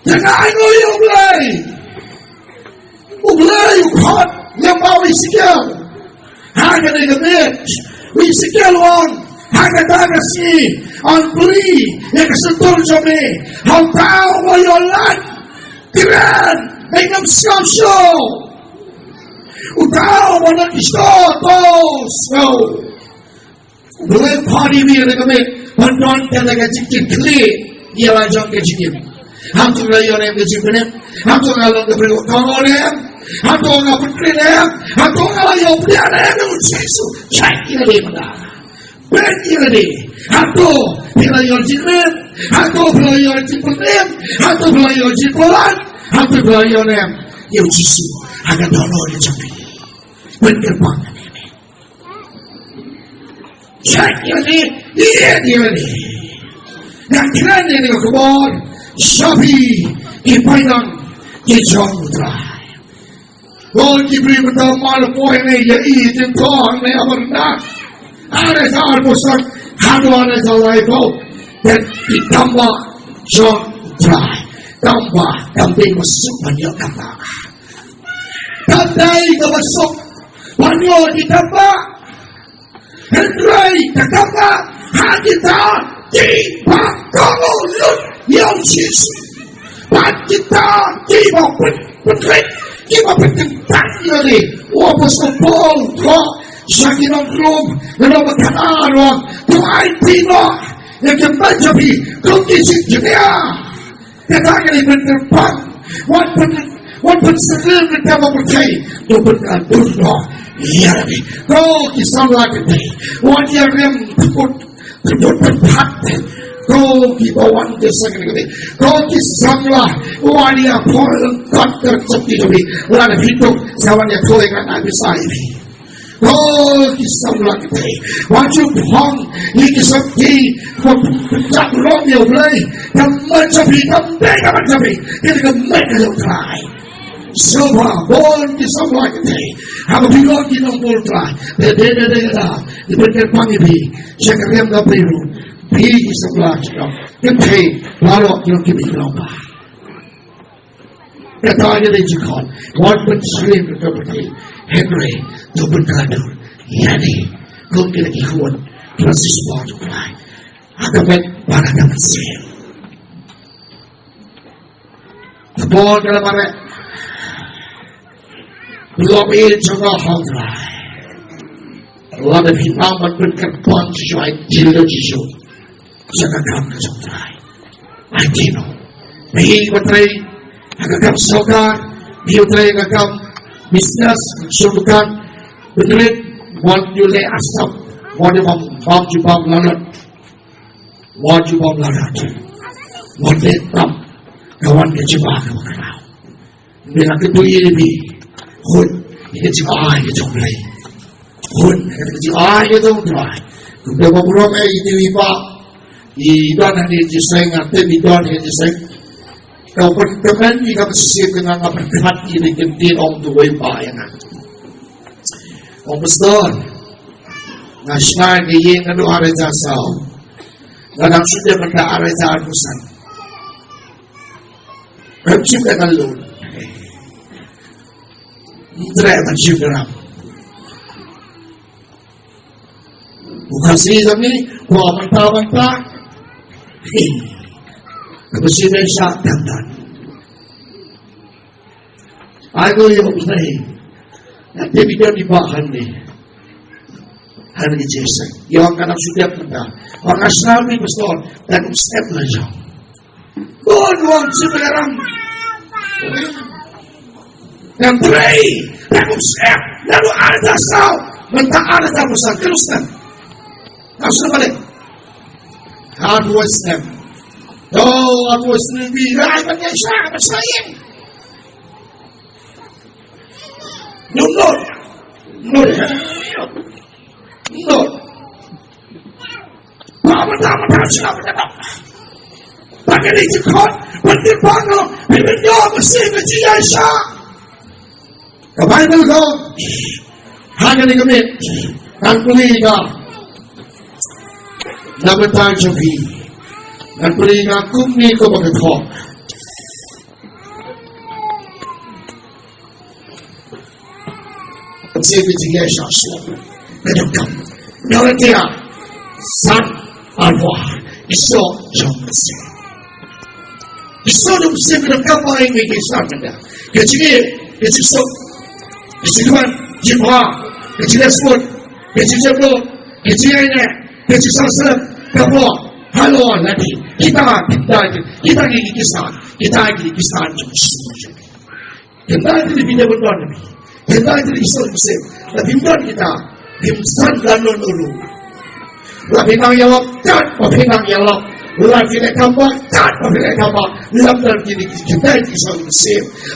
Te nga ainguh ïa U Blei. U Blei u khot lyngba u Esekiel. Ha kane ka miet u Esekiel u ong, ha kata ka sngi yn plie ïa ka shyntur jong me ha uta uba ïoh lait kren bad ngam sngap shuh. Uta uba don ki shto to sngew. U Blei u phah ïa ngi ha kane ka miet ban don kata ka jingkitkhlieh ïa la jong ka jingim. Hato nga la ïoh ne em ka jingpynim? Hato nga long ka briew kaba kordor ne em? Hato nga pynkhreh ne em? Hato nga la ïoh pdiang ne em ïa U Jisu? Check ïa lade mynta. Peit ïa lade. Hato phi la ïoh jingkmen? Hato phi la ïoh jingpynim? Hato phi la ïoh jingpyllait? Hato phi la ïoh ne em ïa U Jisu ha ka dohnud jong phi? Pynkyrpad ïa lade. Check ïa lade, ïa lade. Nga kren ïa kane ka khubor sha phi ki paidbah ki jong U Trai. Ko ki briew mynta mar poi ne ïa i jingthoh ne Amarnath. Are sa arphew san haduh are sa laiphew. Te ki tamba jong U Trai. Tamba, tamba ki suk ban ïoh kata. Tang dei kaba suk ban ïoh ki tamba. Hynrei ka tamba ha kita kiba kohnguh lut ïa U Jisu. Bad kita kiba pyn, pynrit, kiba pynkyntang ïa lade. U Apostol Paul u ong sha ki nong Rom, lynnong ba khatar, u ong, to aiti noh ïa ki met jong phi kum ki jingjynjar. Kata ka dei ban kyrpad. Wat pyn, wat pynsaphriang kata ba pyrthei. To pynkyndit noh ïa lade. Ko ki samla kynthei, wat ïa rem tyrpud, tyrpud pynphat. Ko ki ba wan te sa kane kane. Ko ki samla wan ïa poi lang kot ter chok ki kane. Lada phi tuk sa wan ïa thoi kan ai pisa ïa phi. Ko ki samla ki te. Wan ju phong ïa ki sakhi. Ko pynjah rom ïa U Blei. Ka met jong phi, ka met, ka met jong phi. Kane ka met ka jong U Trai. Sngewbha bun ki samla ki te. Haba phi long ki nongbud U Trai. Te te te te te. Ki pynkyntang ïa phi. Sha ka riam ka briew. Phi ki samla ki long. Ki te. Baroh ki long ki phi long ba. Kata ka dei jingkhot. Wat ban shim ka pyrthei. Hynrei to pynkhlaiñ ïa ngi. Kum kine ki khun. Francis Paul to cry. Ha ka met bad ha ka mynsiem. Te Paul ka la mareh. Lok ïa jong nga ha U Trai. Lada phi nang ban pynkyrpang shuwa ïa u Jisu. Sha ka kam ka jong U Trai. Ai ti no. Phi ba trei ha ka kam sorkar, phi ba trei ha ka kam business, sha ka kam pynrit, wat ju leh asap, wat ju bam, bam ju bam lalat. Wat ju bam lalat. Wat leh tam ka wan ka jubab ka ba khraw. Mynta ka tu ïa phi. Khun ïa ka jingaiei ka jong U Blei. Khun ïa ka jingaiei ka jong U Trai. Kumta ba burom eh ïa i ba i don hangne jingïaseng, nga tip i don hangne jingïaseng. Ka ban kmen ïa ka mynsiem ka, nga nga pyrkhat ïa ka ktien ong tu wei ba ïa nga. Ong pastor, nga shna ïa ka ïing naduh ar hajar saw. Nga dang shu dep mynta ar hajar arphew san. Ngam shym da ka loan. Ym treh ban shim da ram. U Khasi jong ngi, u ong mynta mynta. Ka mynsiem shah tang tang. Ai ko ïa U Blei. Nga tip ïa i ba hangne. Hangne Jisu. Ïa nga dang shu dep mynta. Nga shna ïa phi pastor, dang ym step la jong. Ko wan shu pynrem. Ngam trei, ngam step, ngam ada saw. Mynta ada saw, busan terus kan. Ngam step balik. Hard work step. Yo, hard work step. Bi rai ban ïa sha, ban ïa. Nunut. Nunut. Nunut. Ba mynta mynta sha mynta. Ba kane jingkhot, ba kane jingkhot, ba kane jingkhot, ba kane jingkhot. Ka Baibl ka ong, ha kane ka miet, ngan pule ïa ka. Na bynta jong phi. Ngan pule ïa ka kumne kumba ka thok. Mynsiem ka jingïaishah shlem ka donkam. Galatia san arphew ar. Ki soh jong mynsiem. Ki soh jong mynsiem ka donkam ba ngi ki sah mynta. Ka jingïeit, ka jingsoh, ka jingkmen, jingkmen, ka jingïasyllok, ka jingjemlot, ka jingïaineh, ka jingsngewsih, ka bor, halor lade. Kita, kita, kita ki, ki sah, kita ki, ki sah jong mynsiem. Kynta ïa phi, phi dei ban don ïa phi. Kynta ïa phi, Jisu Khrist. La phim don kita, phim san da lon ulu. La phi nang ïalap, kat ba phi nang ïalap. La phi leh kam ba, kat ba phi leh kam ba. Lam don kine ki, kynta ïa phi, Jisu Khrist.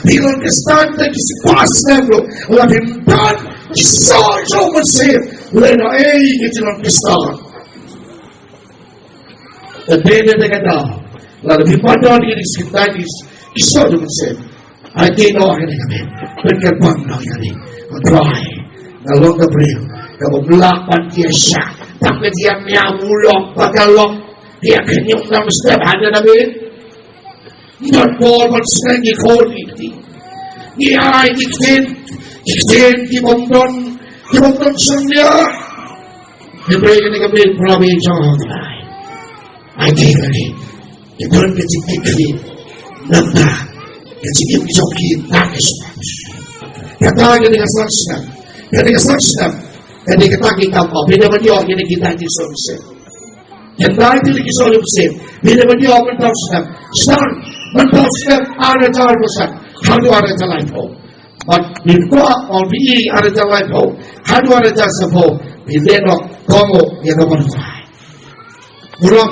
Phi long Khristan da ki spah snem ruh. La phim don Jisu Khrist. Leh noh ei ki jong Khristan. Te dei, dei, dei kata. Lada phi pat don ïa ki, ki soh jong mynsiem. Aiti noh ïa kane ka miet. Pynkyrpang noh ïa kane. Ko Trai, nga long ka briew kaba ym lah ban ïaishah. Tang ka jingïaid, ïa u lok, ba ka lok, ïa ka ñiung, nang step ha kane ka miet. Ym don por ban sneng ïa ki khun ïa ki. Ngi ai ki ktien, ki ktien ki bym don, ki bym don shynrang. Hynrei kane ka miet, para bangeit jong U Trai. Aiti kane. Ki don ka jingkitkhlieh. Namar ka jingim jong ki na ka shnong. Kata kane ka shnong. Kane ka shnong. Kane kata ki kam ba phi dei ban ïoh kine kita ki shnong. Kynta ïa ki soh jong mynsiem. Phi dei ban ïoh mynta u snem. Snem. Mynta u snem. Ar hajar arphew san. Haduh ar hajar laiphew. Bad phin kwah, ong phi, ar hajar laiphew haduh ar hajar sawphew, phin leh noh kohnguh ïa ka mon U Trai. Burom,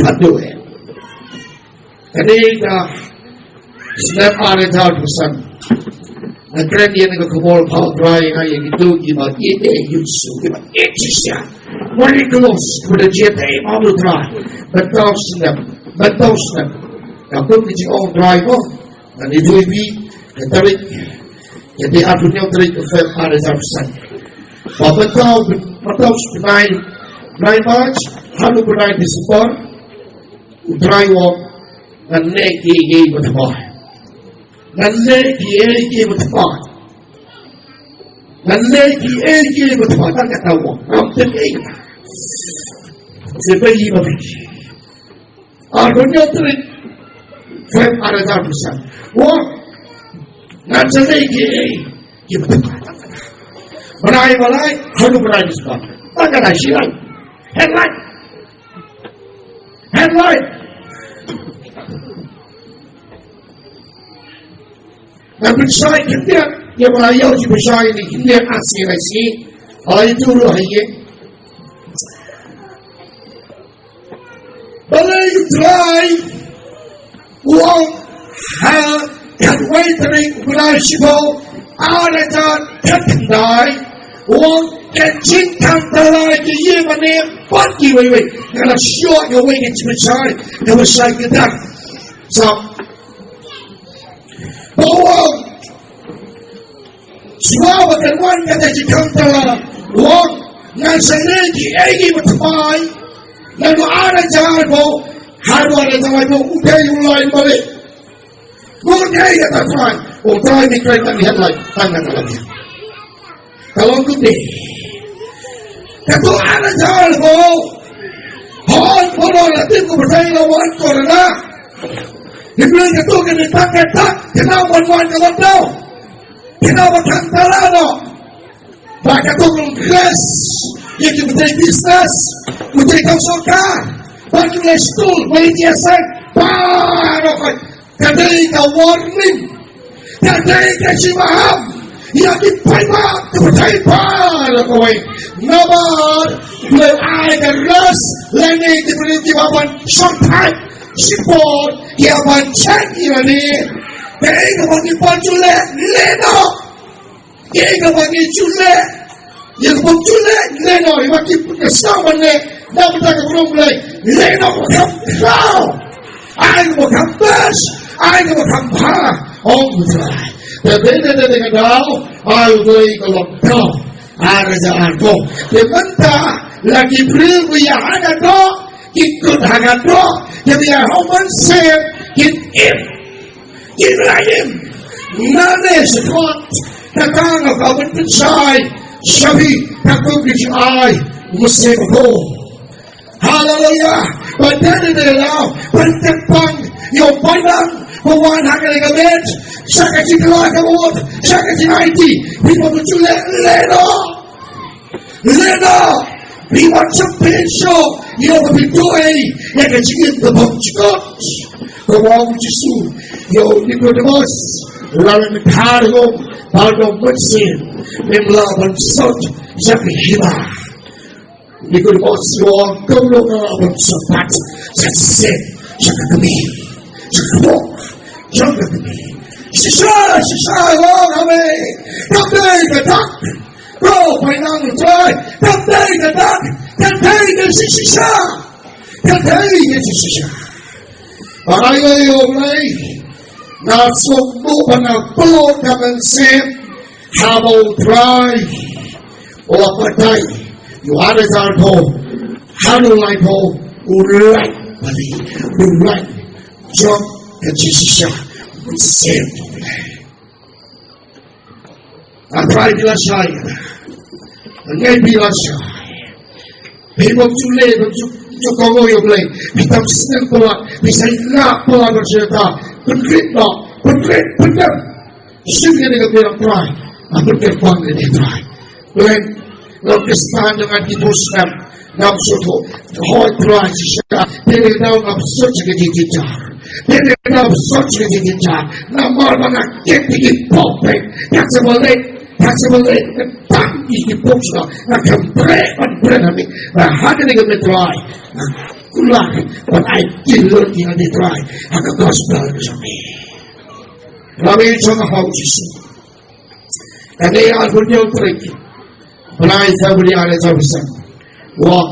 Haleluya. Kane ka snem ar hajar arphew san, nga kren ïa ka khubor pha U Trai ïa kito kiba ïeit ïa U Jisu, kiba ïeit shisha. Mari klos kiba da jia te ma U Trai. Bynta u snem, bynta u snem. Ka kum ki jingong U Trai mo. Ngan ïathuh ïa phi ka tarik, ka dei arphew hynñiew tarik u Feb ar hajar arphew san. Ba mynta, mynta u bnai, bnai March haduh bnai December, U Trai u ong ngan leh kiei kiei ba thymmai. Ngan leh kiei kiei ba thymmai. Ngan leh kiei kiei ba thymmai. Tang kata u ong. Ngam tip ei kata. Seh peit ïa i ba peit. Arphew hynñiew tarik Feb ar hajar arphew san. U ong, ngan sa leh kiei kiei ba thymmai. Bnai ba lai haduh bnai ba spah. Tang kata shi lai. Headline. Headline. Nga pynshai khyndiat ïa ba la ïoh ki pynshai ne khyndiat, ah, shisha shisha. Ai tu ruh ha ïing. Balei U Trai u ong ha khatwei tarik u bnai shiphew ar hajar khatkhyndai, u ong ka jingkhang tala ki ïing mane bad kiwei wei. Nga la shu ïoh ïa wei ka jingpynshai, ka pynshai kyndiat. Sa Ba u ong, shuwa ba kan wan kata ka jingkhang tala, u ong, ngan sa leh kiei kiei ba thymmai. Naduh ar hajar arphew haduh ar hajar laiphew, u dei u line ba leh. Bun dei kata trai, u trai, mi trai tang headline, tang kata lagi. Ka long kumne. Katto ar hajar arphew. Hooid, ba la tip ko ba dei la wan corona. Hynrei katto ka dei tang ka tak, kynmaw ban wan ka lockdown. Kynmaw ban khang tala noh. Ba katto ka long rest ïa ki ba dei business, ba dei kam sorkar, ba ki leh school, ba ki ïa seng, baroh khoit. Ka dei ka warning. Ka dei ka jingmaham ïa ki paidbah, ka pyrthei baroh kawei. Namar U Blei u ai ka rest lane ki briew kiba ban shongthait shipor, kiba ban check ïa lade. Kaei kaba ngi pan ju leh, leh noh. Kaei kaba ngi ju leh, ïa kaba ju leh, leh noh. Ïa kaba ngi pynkyrshan ban leh na ka bynta ka burom U Blei, leh noh kaba kham khraw. Ai kaba kham best, ai kaba kham bha, ong U Trai. Te dei, dei, dei, dei ka daw ai U Blei ka lockdown ar hajar arphew. Te mynta la ki briew ba ïa ha ka doh, ki kut ha ka doh, ki ba ïa ha u mynsiem, kin im. Kin im. Nane shakhmat, kata nga kwah ban pynshai sha phi, ka kum ka jingai U Mynsiem Bakhuid. Haleluya. Ba dei, dei, dei, la pynkyrpang ïa u paidbah ba wan ha kane ka miet, sha ka jingkylla ka vote, sha ka jingaiti. Phi ba ju leh, leh noh. Leh noh, phi wan sha phi sha, ïa ba phi duwai ïa ka jingim ka bymjukut. Kumba ong u Jisu ïa u Nikodemos, lada me kha ruh, ba don mynsiem, mem lah ban sot sha ka hima. Nikodemos u ong, kumno nga lah ban sot pat sha ka sep, sha ka kmie, sha ka kpoh jong ka kmie? Shisha, shisha, u ong ha me, kam dei ka dak. Ko painang U Trai, kam dei ka dak, kam dei ka jingshisha, kam dei ka jingshisha. Ba ai ïa U Blei, nga sngewbha ban pynlut ka mynsiem haba U Trai u la batai ïa u ar hajar arphew haduh laiphew, u lait bali, u lait jong ka jingshisha, mynsiem U Blei. Nga trai phi la shai. Nga ngai phi la shai. Phi bym ju leh, bym ju, ju kohnguh ïa U Blei. Phi tam sngewbha, phi sa ïa phi la shai ta. Pynrit noh, pynrit, pynrit. Shisha ïa ka phi la trai. Nga pynrit pang ïa ka trai. Blei, long Khristan jong nga ki bun snem. Ngam sngewthuh. Hooid Trai shisha. Te dei daw ngam sngewthuh sha ka jingjynjar. Te dei daw ngam sngewthuh sha ka jingjynjar. Namar ba nga kit ïa ki pop pek. Kat sa ba leit, kat sa ba leit. Tang ïa ki pop shisha. Nga khlem bret ban bret ha me. Ba ha kane ka miet Trai, nga kular ban ai jinglut ïa me Trai ha ka gospel jong me. Nga me jong ha u Jisu. Kane arphew hynñiew tarik bnai February ar hajar arphew san. Wah,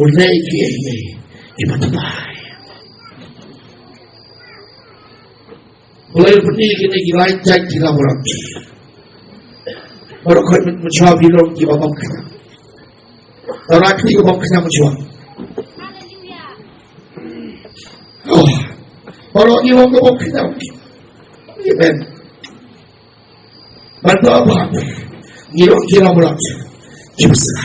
u leh kiei kiei kiba thymmai. U leh, u pyni kine ki lai jait ki la burom. Baroh khoit mynshuwa phi long kiba bym khñiang. Tara kti kiba bym khñiang mynshuwa. Oh, baroh ngi long kiba bym khñiang. Amen. Ban to ba ngi ruh ki ram ram ki bsa.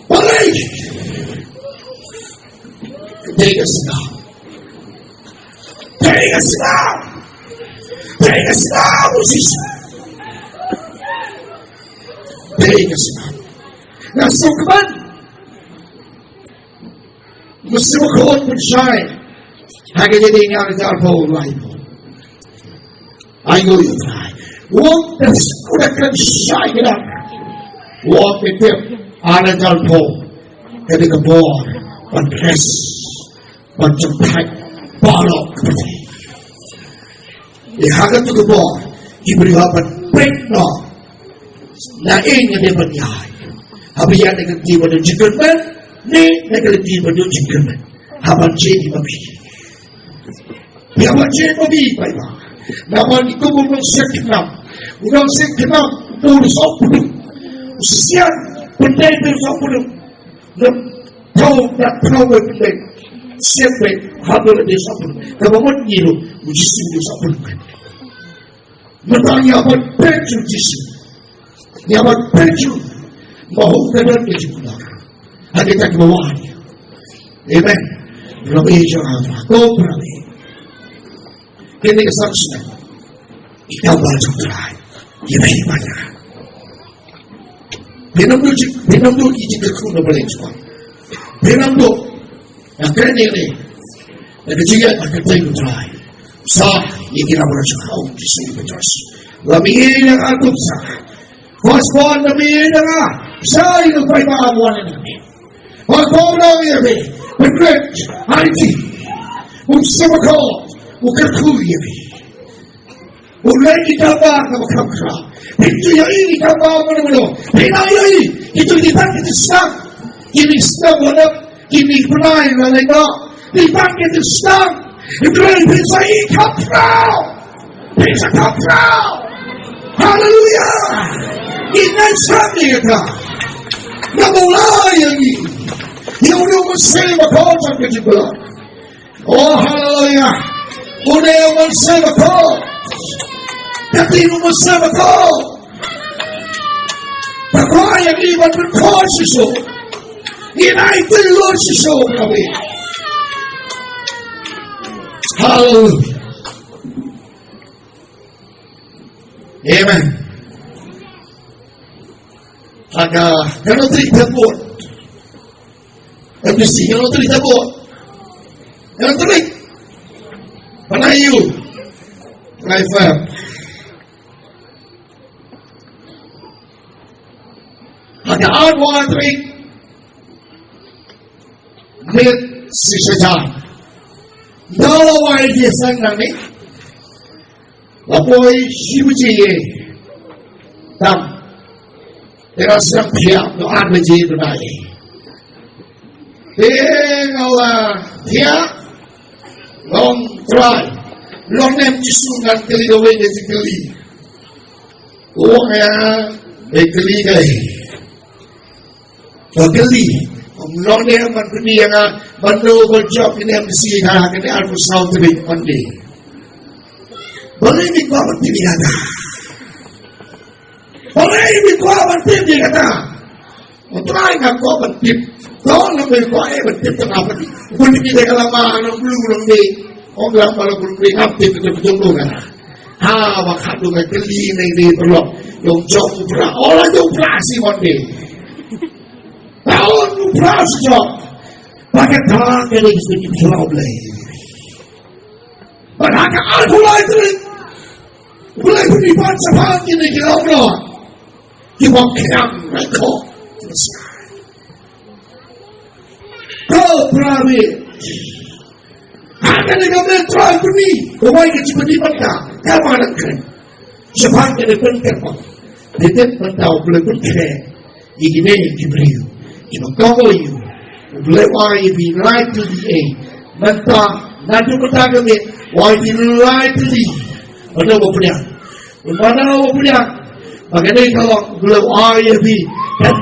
Balei? Dei ka sna. Dei ka sna. Dei ka sna, Moses. Dei ka sna. Nga sngewkmen. Nga sngewkmen ban shai ha ka jingim ar hajar arphew lai. Ai ngu ïa Trai. Wong te sngewkmen ban shai ka dang. Wong te tip ar hajar arphew. Ka dei ka bor ban rest, ban jemphai baroh ka pyrthei. Ïa ha katu ka bor ki briew hap ban peit noh na ïing ne ban ïaid. Haba ïaid na ka lynti ba don jingkyrmen ne na ka lynti ba don jingkyrmen. Hap ban jied ïa ma phi. Ïa ban jied ma phi, paidbah. Namar ngi kum u nongsiej khnam, u nongsiej khnam u bun sawphew. U sian pyndait bun sawphew. Nang thaw, nang thaw bad pynleit. Siat bad haba la dei sah pynleit. Kaba mut ngi ruh, u Jisu u dei sah pynleit. Mynta ngi hap ban peit u Jisu. Ngi hap ban peit u. Ba hok ka don ka jingkular ha kita kiba wan. Amen. Rabbi Jehovah. Ko Rabbi. Kine ki san snem. Ki kam ba jong Trai. Ki ba hi ba ya. Phin ym duh ki, phin ym duh ki jingkyrkhu na Blei Jisu. Phin ym duh. Ïa kane ne. Ïa ka jingïaid ha ka kyrteng u Trai. Sa ïa ki nongrim jong u Jisu Khrist. Lada ïa ka tu sa. First born lada ïa ka. Sa ïa ka paidbah wan ïa ka. First born ïa ka. Pynrit. Aiti. U sngewbha. U kyrkhu ïa ka. U leh ïa ki kaba kaba kham khraw. Phin ju ïohi ïa ki kaba mano mano. Phin ïohi ïa ki tu ki tang ki tu sdang. Ki ni sdang wala ki ni pynai na leh ba. Ki tang ki tu sdang. Ki tu phin sa ïohi kham khraw. Phin sa kham khraw. Haleluya. Ki nai sdang ni kata. Na ba u la ïa ngi. Ïa u nong mynsiem ba khot sa ka jingpynlong. Oh, haleluya. Une u mynsiem bakhuid. Kata u mynsiem bakhuid. Bakhuid ïa ngi ban pynkhuid shisha. Ngin aiti lut shisha, kawei. Haleluya. Amen. Haka, kano trik tebot. M D C, kano trik tebot. Kano trik. Panai ïa u. Panai fam. Haka ar wa trik. Mit shisha jan. Dalawa ïa sang nang ni. La poi shi baje tam. Te nga sdang phiah, no, ar baje bnai. Te nga la phiah, long trai. Long ne em Jisu, ngan kylli kawei ka jingkylli. U ong ïa nga, me kylli kaei? Ba kylli, ong long ne em ban pyni ïa nga, mano ba jop ne em, shi ha kane arphew saw tarik Monday. Balei me kwah ban tip ïa kata? Balei me kwah ban tip ïa kata? U Trai, nga kwah ban tip. To, namar me kwah eh ban tip, tang apa ni? Bun ni dei ka lama nang blue nang dei. Ong lama la bun dei, ngam tip, tip, tip, tip, tip, tip. Ha, ba khat du nga kylli nang dei, paralok. Long jop u Trai. Oh, la jop u Trai shi Monday. Taun u Trai shi jop. Ba kata ka dei ka jingkylli U Blei. Bad ha ka arphew lai tarik, U Blei u pyni ban shaphang kine ki longkmie. Ki bym khñiang, right, ko. Ko Trai. Ha kane ka mynta Trai u pyni, u wai ka jingpyni bad ka, ka ba nang kren. Shaphang kane pynker bad. Dei tip mynta U Blei u pynkhreh ïa kine ki briew kiba kawei ïa u. U Blei u ai ïa phi lai tylli. Mynta naduh mynta ka miet u ai ïa phi lai tylli. Mano ba pdiang? Mano ba pdiang? Ba kane ka long U Blei u ai ïa phi. Kan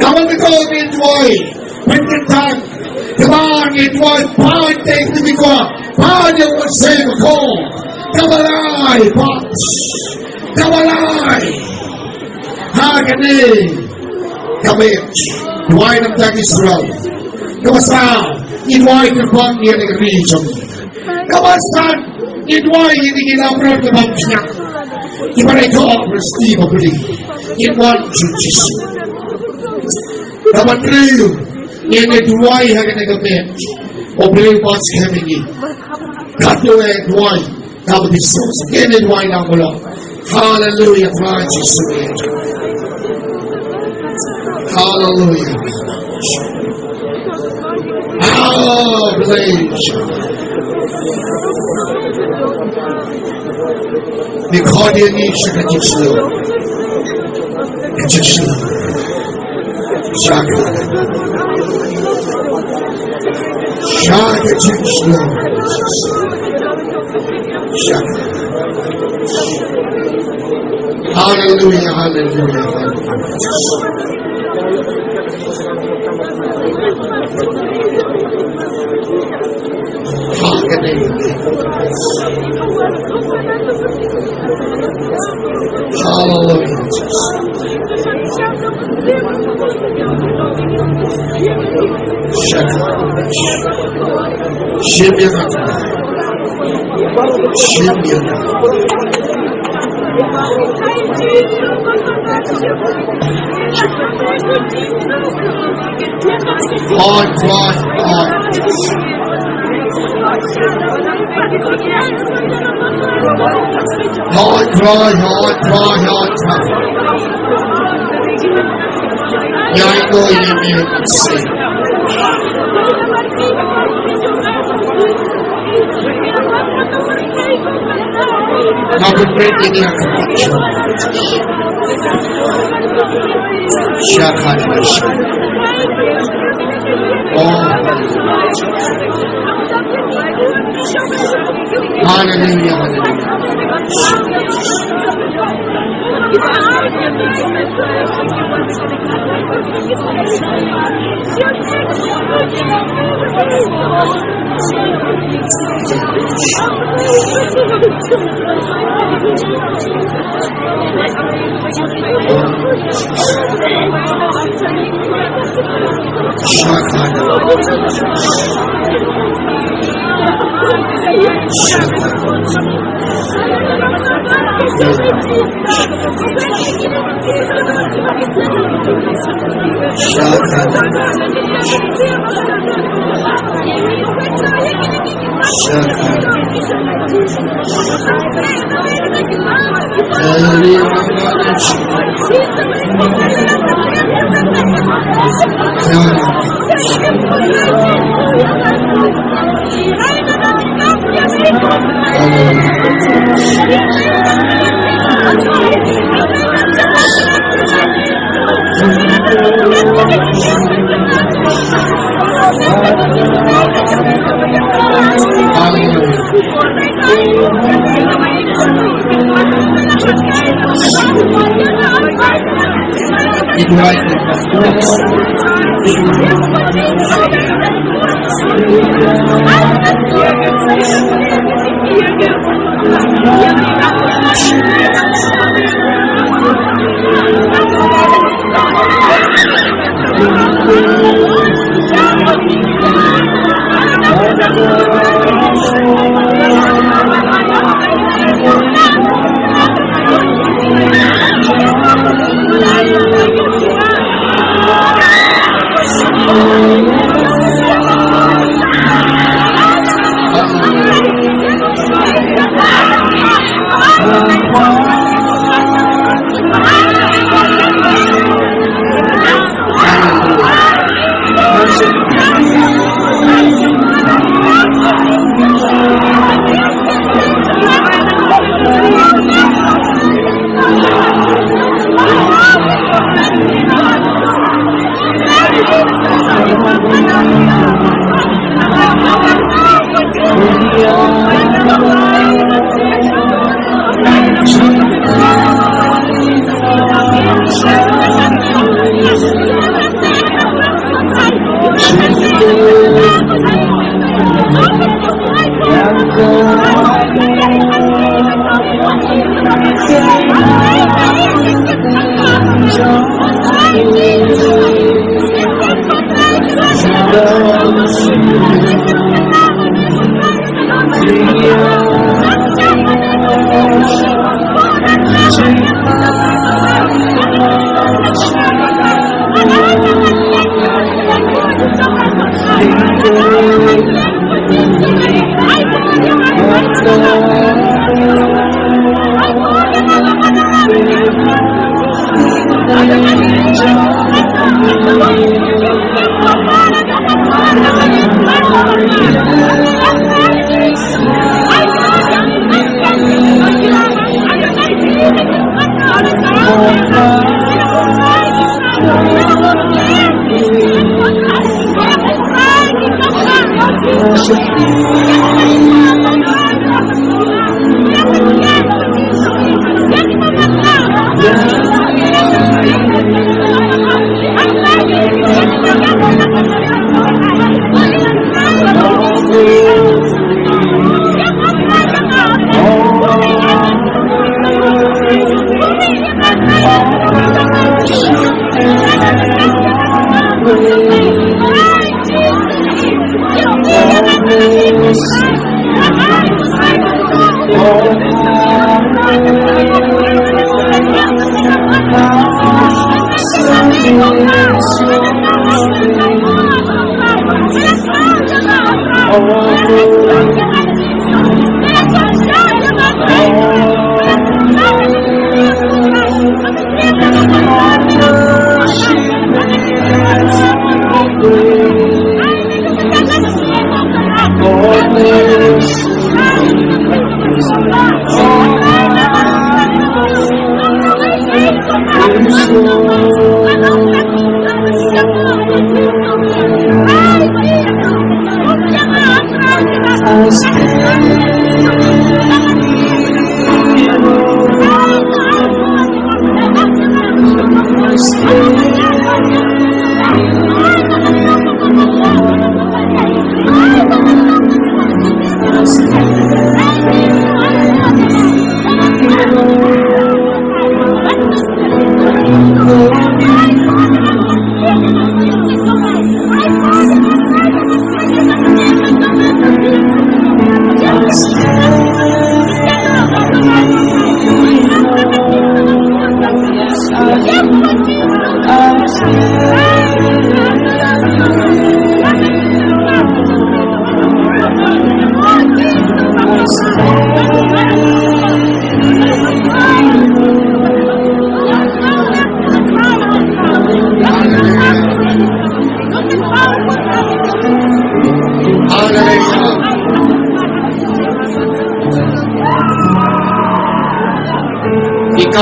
Kaba nyngkong ngin duwai pynkyntang. Kaba nyngkong ngin duwai ban ïa ka jingkwah, ban ïa u Mynsiem Bakhuid. Kaba lai pat, kaba lai, ha kane ka miet, duwai na ka bynta ki Israel. Kaba saw, ngin duwai kyrpang ïa ka ri jong ngi. Kaba san, ngin duwai ïa kine ki laiphew arngut kiba bym shaniah, kiba la ïoh ka ri ba pule. Ngin wan sha u Jisu. Kaba hynriew, ngin duwai ha kane ka miet, U Blei un skhem ïa ngi. Katto katne duwai kaba ki suk, ngin duwai na u Blei. Haleluia, praise Jisu. Haleluia. Haleluia. Ngi khot ïa ngi sha ka jingshlur. Ka jingshlur. Sha ka, sha ka jingshlur. Sha ka. Haleluia, haleluia, haleluia. Haleluia. Haleluia. Shim ïa ka. Shim ïa ka. Lord, Lord, Lord. Lord, Lord, Lord, Lord, Lord. Ïa ïohi ïa me, Mynsiem. Nga pynbeit ïa ka. Shakha. Oh. Haleluia, haleluia.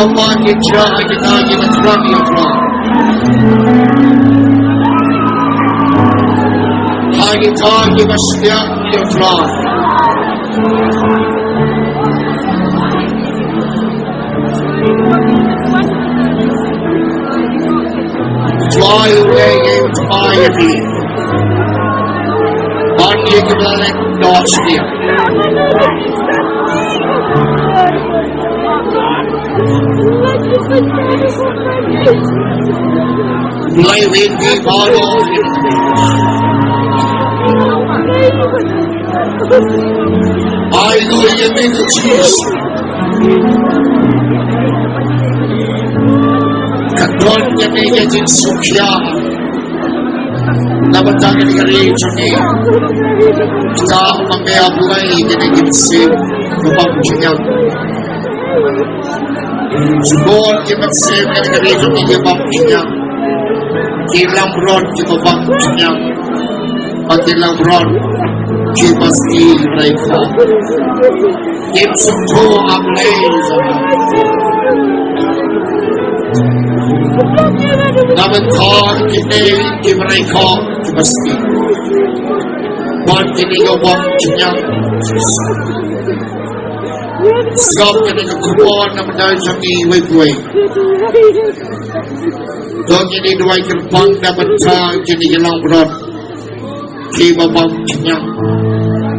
Namar ki jia ha kita kiba thrang ïa U Trai. Ha kita kiba shiliang ïa U Trai. U Trai u leh ïa u tbait ïa phi. Ban ïa kiba la leh dohnud ïa. Blei win di balo. Ai lu ye me ku chis. Ka don ye me ye jin sukya. Na bynta kane ka ri jong ngi. Kita ma me a Blei kane ki mynsiem. Ka bang jingïap. Jubor ki mynsiem kane ka ri jong ngi ki bang jingïap. Ki langbrot kiba bang jingïap. Bad ki langbrot kiba sngewsih ïa U Trai. Kim sngewthuh A Blei. Na bynta kine ki briew kiba sngewsih. Bad kine kiba bang jingïap. Sngap kane ka khubor na bynta jong ngi uwei pa uwei. To ngin ïa duwai kyrpang na bynta kine ki langbrot kiba bang jingïap.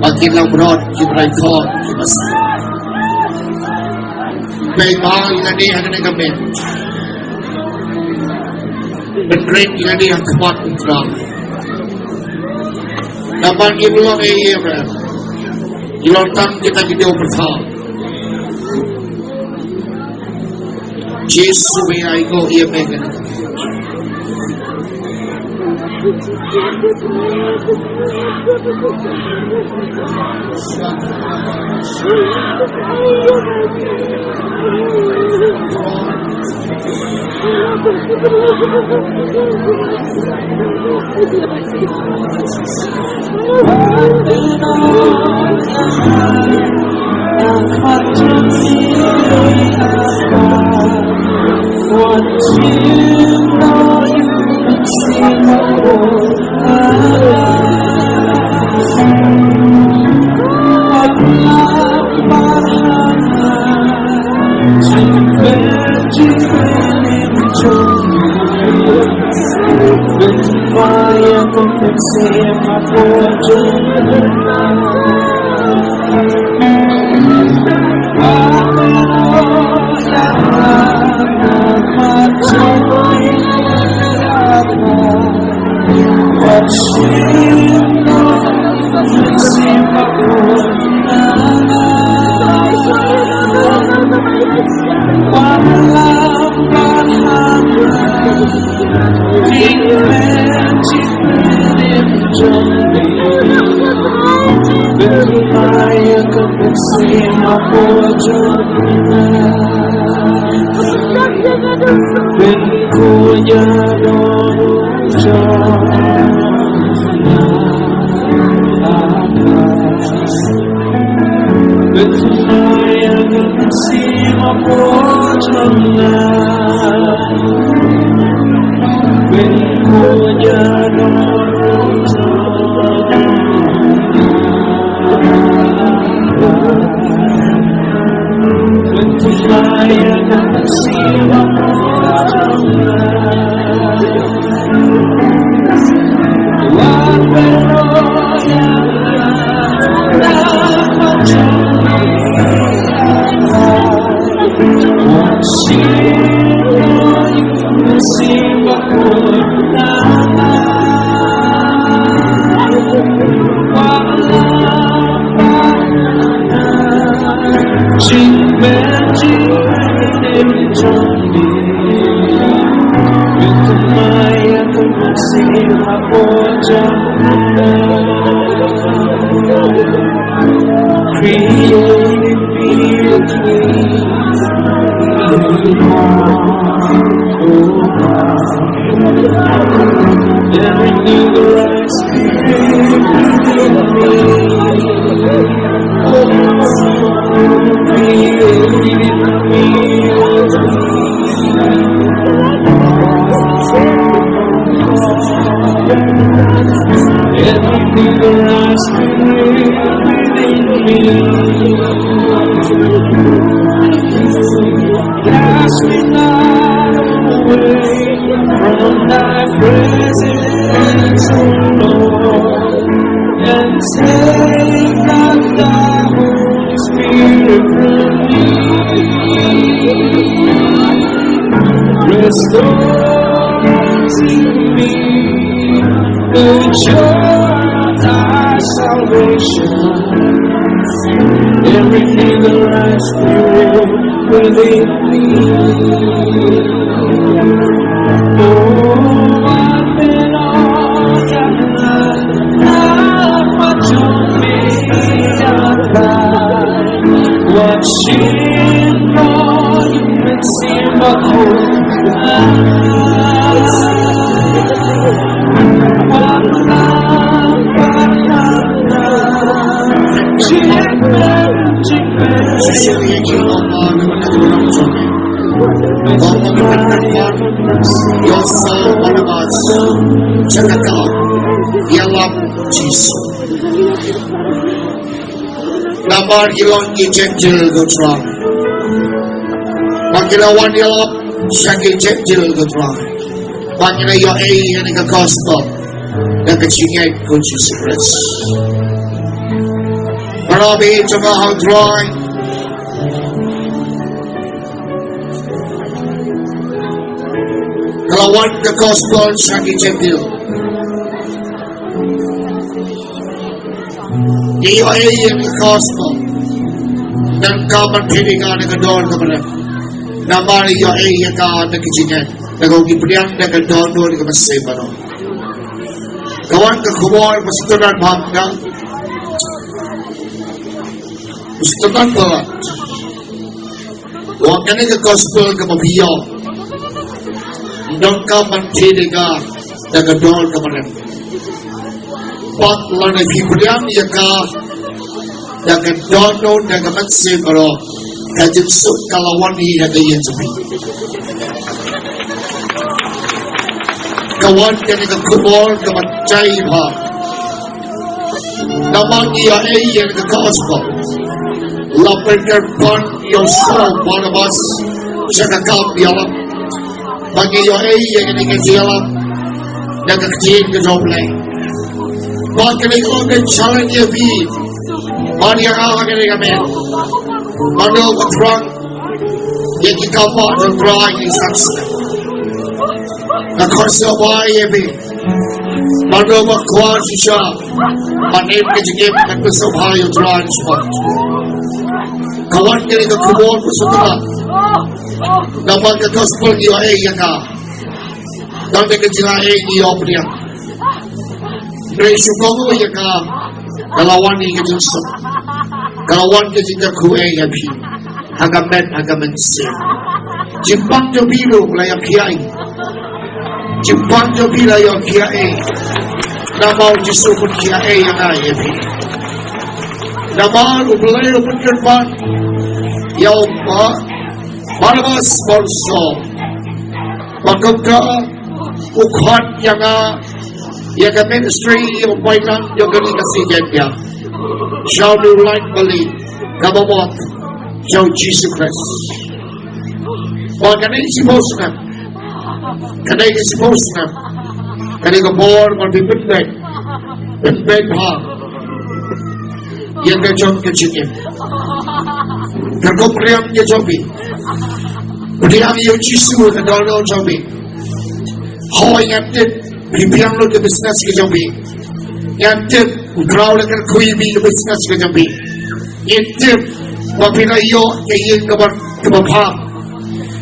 Bad ki langbrot kiba rai khot kiba sngap. Peit ba ïa lade ha kane ka met. Peit ïa lade ha khmat U Trai. Namar ki long ïa ïa ba. Ki long tang kita ki dei u pyrthei. Jisu, me ai ko ïa me. From thy presence, O Lord, and take not thy Holy Spirit from me. Restore to me the joy of thy salvation. Every need that lies within me. Oh, I've been all that I have, but you made a lie. What shame, Lord, you made seem a hope. What love, what love, what love. Ïa u Saul Barnabas sha ka kam ïalap Jisu. Namar ki long ki Jentil, ko Trai. Ba ki la wan ïalap sha ki Jentil, ko Trai. Ba ki la ïohi ïa kane ka gospel da ka jingngeit, ko Jisu Khrist. Para bangeit jong nga, ko Trai, ka la wan ka gospel sha ki Jentil. Ngi ïohi ïa ka gospel, nangta ka ban thied ïa ka da ka dohnud kaba rim. Namar ngi ïohi ïa ka da ka jingngeit, da kaba ngi pdiang da ka dohnud kaba shisha baroh. Ka wan ka khubor ba sngewtynnat bha, ba sngewtynnat bha. Wat kane ka gospel kaba phi ïoh, nangta ka ban thied ïa ka da ka dohnud kaba rim. Bad lada phi pdiang ïa ka da ka dohnud, da ka mynsiem baroh, ka jingsuk ka la wan hi ha ka ïing jong phi. Ka wan kane ka khubor kaba jai bha. Namar ngi ïohi ïa ka gospel. La pynkyrpad ïa u Saul Barnabas sha ka kam ïalap. Ba ngi ïohi ïa kane ka jingïalap da ka ktien ka jong U Blei. Ba kane ka long ka challenge ïa phi bad ïa nga ha kane ka miet. Mano ba thrang ïa ki kam ba U Trai, ki sangeh. Nga khot sngewbha ïa phi. Mano ba kwah shisha ban im ka jingim, nga khot sngewbha ïa U Trai shisha. Ka wan kane ka khubor ba sngewtynnat. Namar ka gospel ngi ïohi ïa ka. Tang da ka jingïohi ngi ïoh pdiang. Hynrei shu kohnguh ïa ka, ka la wan hi ka jingsuk. Ka la wan ka jingkyrkhu ïa phi. Ha ka met, ha ka mynsiem. Jingpang jong phi ruh la ïoh khiah. Jingpang jong phi la ïoh khiah. Namar U Jisu u pynkhiah ïa nga ïa phi. Namar U Blei u pynkyrpad ïa u Ba-, Barnabas bad u Saul. Ba kumta u khot ïa nga ïa ka ministry, ïa u paidlang jong kane ka Khasi Jaintia. Sha une u lait bali kaba mut jong U Jisu Khrist. Ba kane ka shiphew snem, kane ka shiphew snem, kane ka bor ban pynbeit, pynbeit bha ïa ka jong ka jingim. Ka kum riam ïa jong phi. Pdiang ïa U Jisu ha ka dohnud jong phi. Hooid, ngan tip phi biang lut ka business ka jong phi. Ngan tip u Trai u la kyrkhu ïa phi ka business ka jong phi. Ngan tip ba phi la ïoh ka ïing kaba, kaba bha.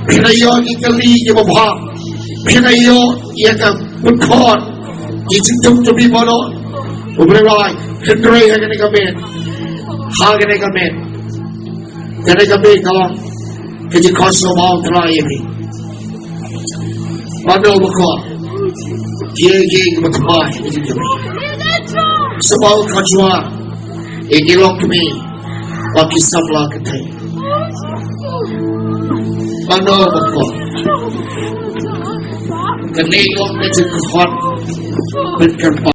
Phi la ïoh ki kali kiba bha. Phi la ïoh ïa ka pynkhot ki jingthung jong phi baroh. U Blei u ai, hynrei ha kane ka miet, ha kane ka miet, kane ka miet ka long ka jingkhot sngewbha U Trai ïa phi. Mano ba kwah, ki ïa ki ba thymmai ïa ki. Sngewbha kynjah ïa ki longkmie bad ki samla kynthei. Mano ba kwah. Kane ka long ka jingkhot pynkyrpad.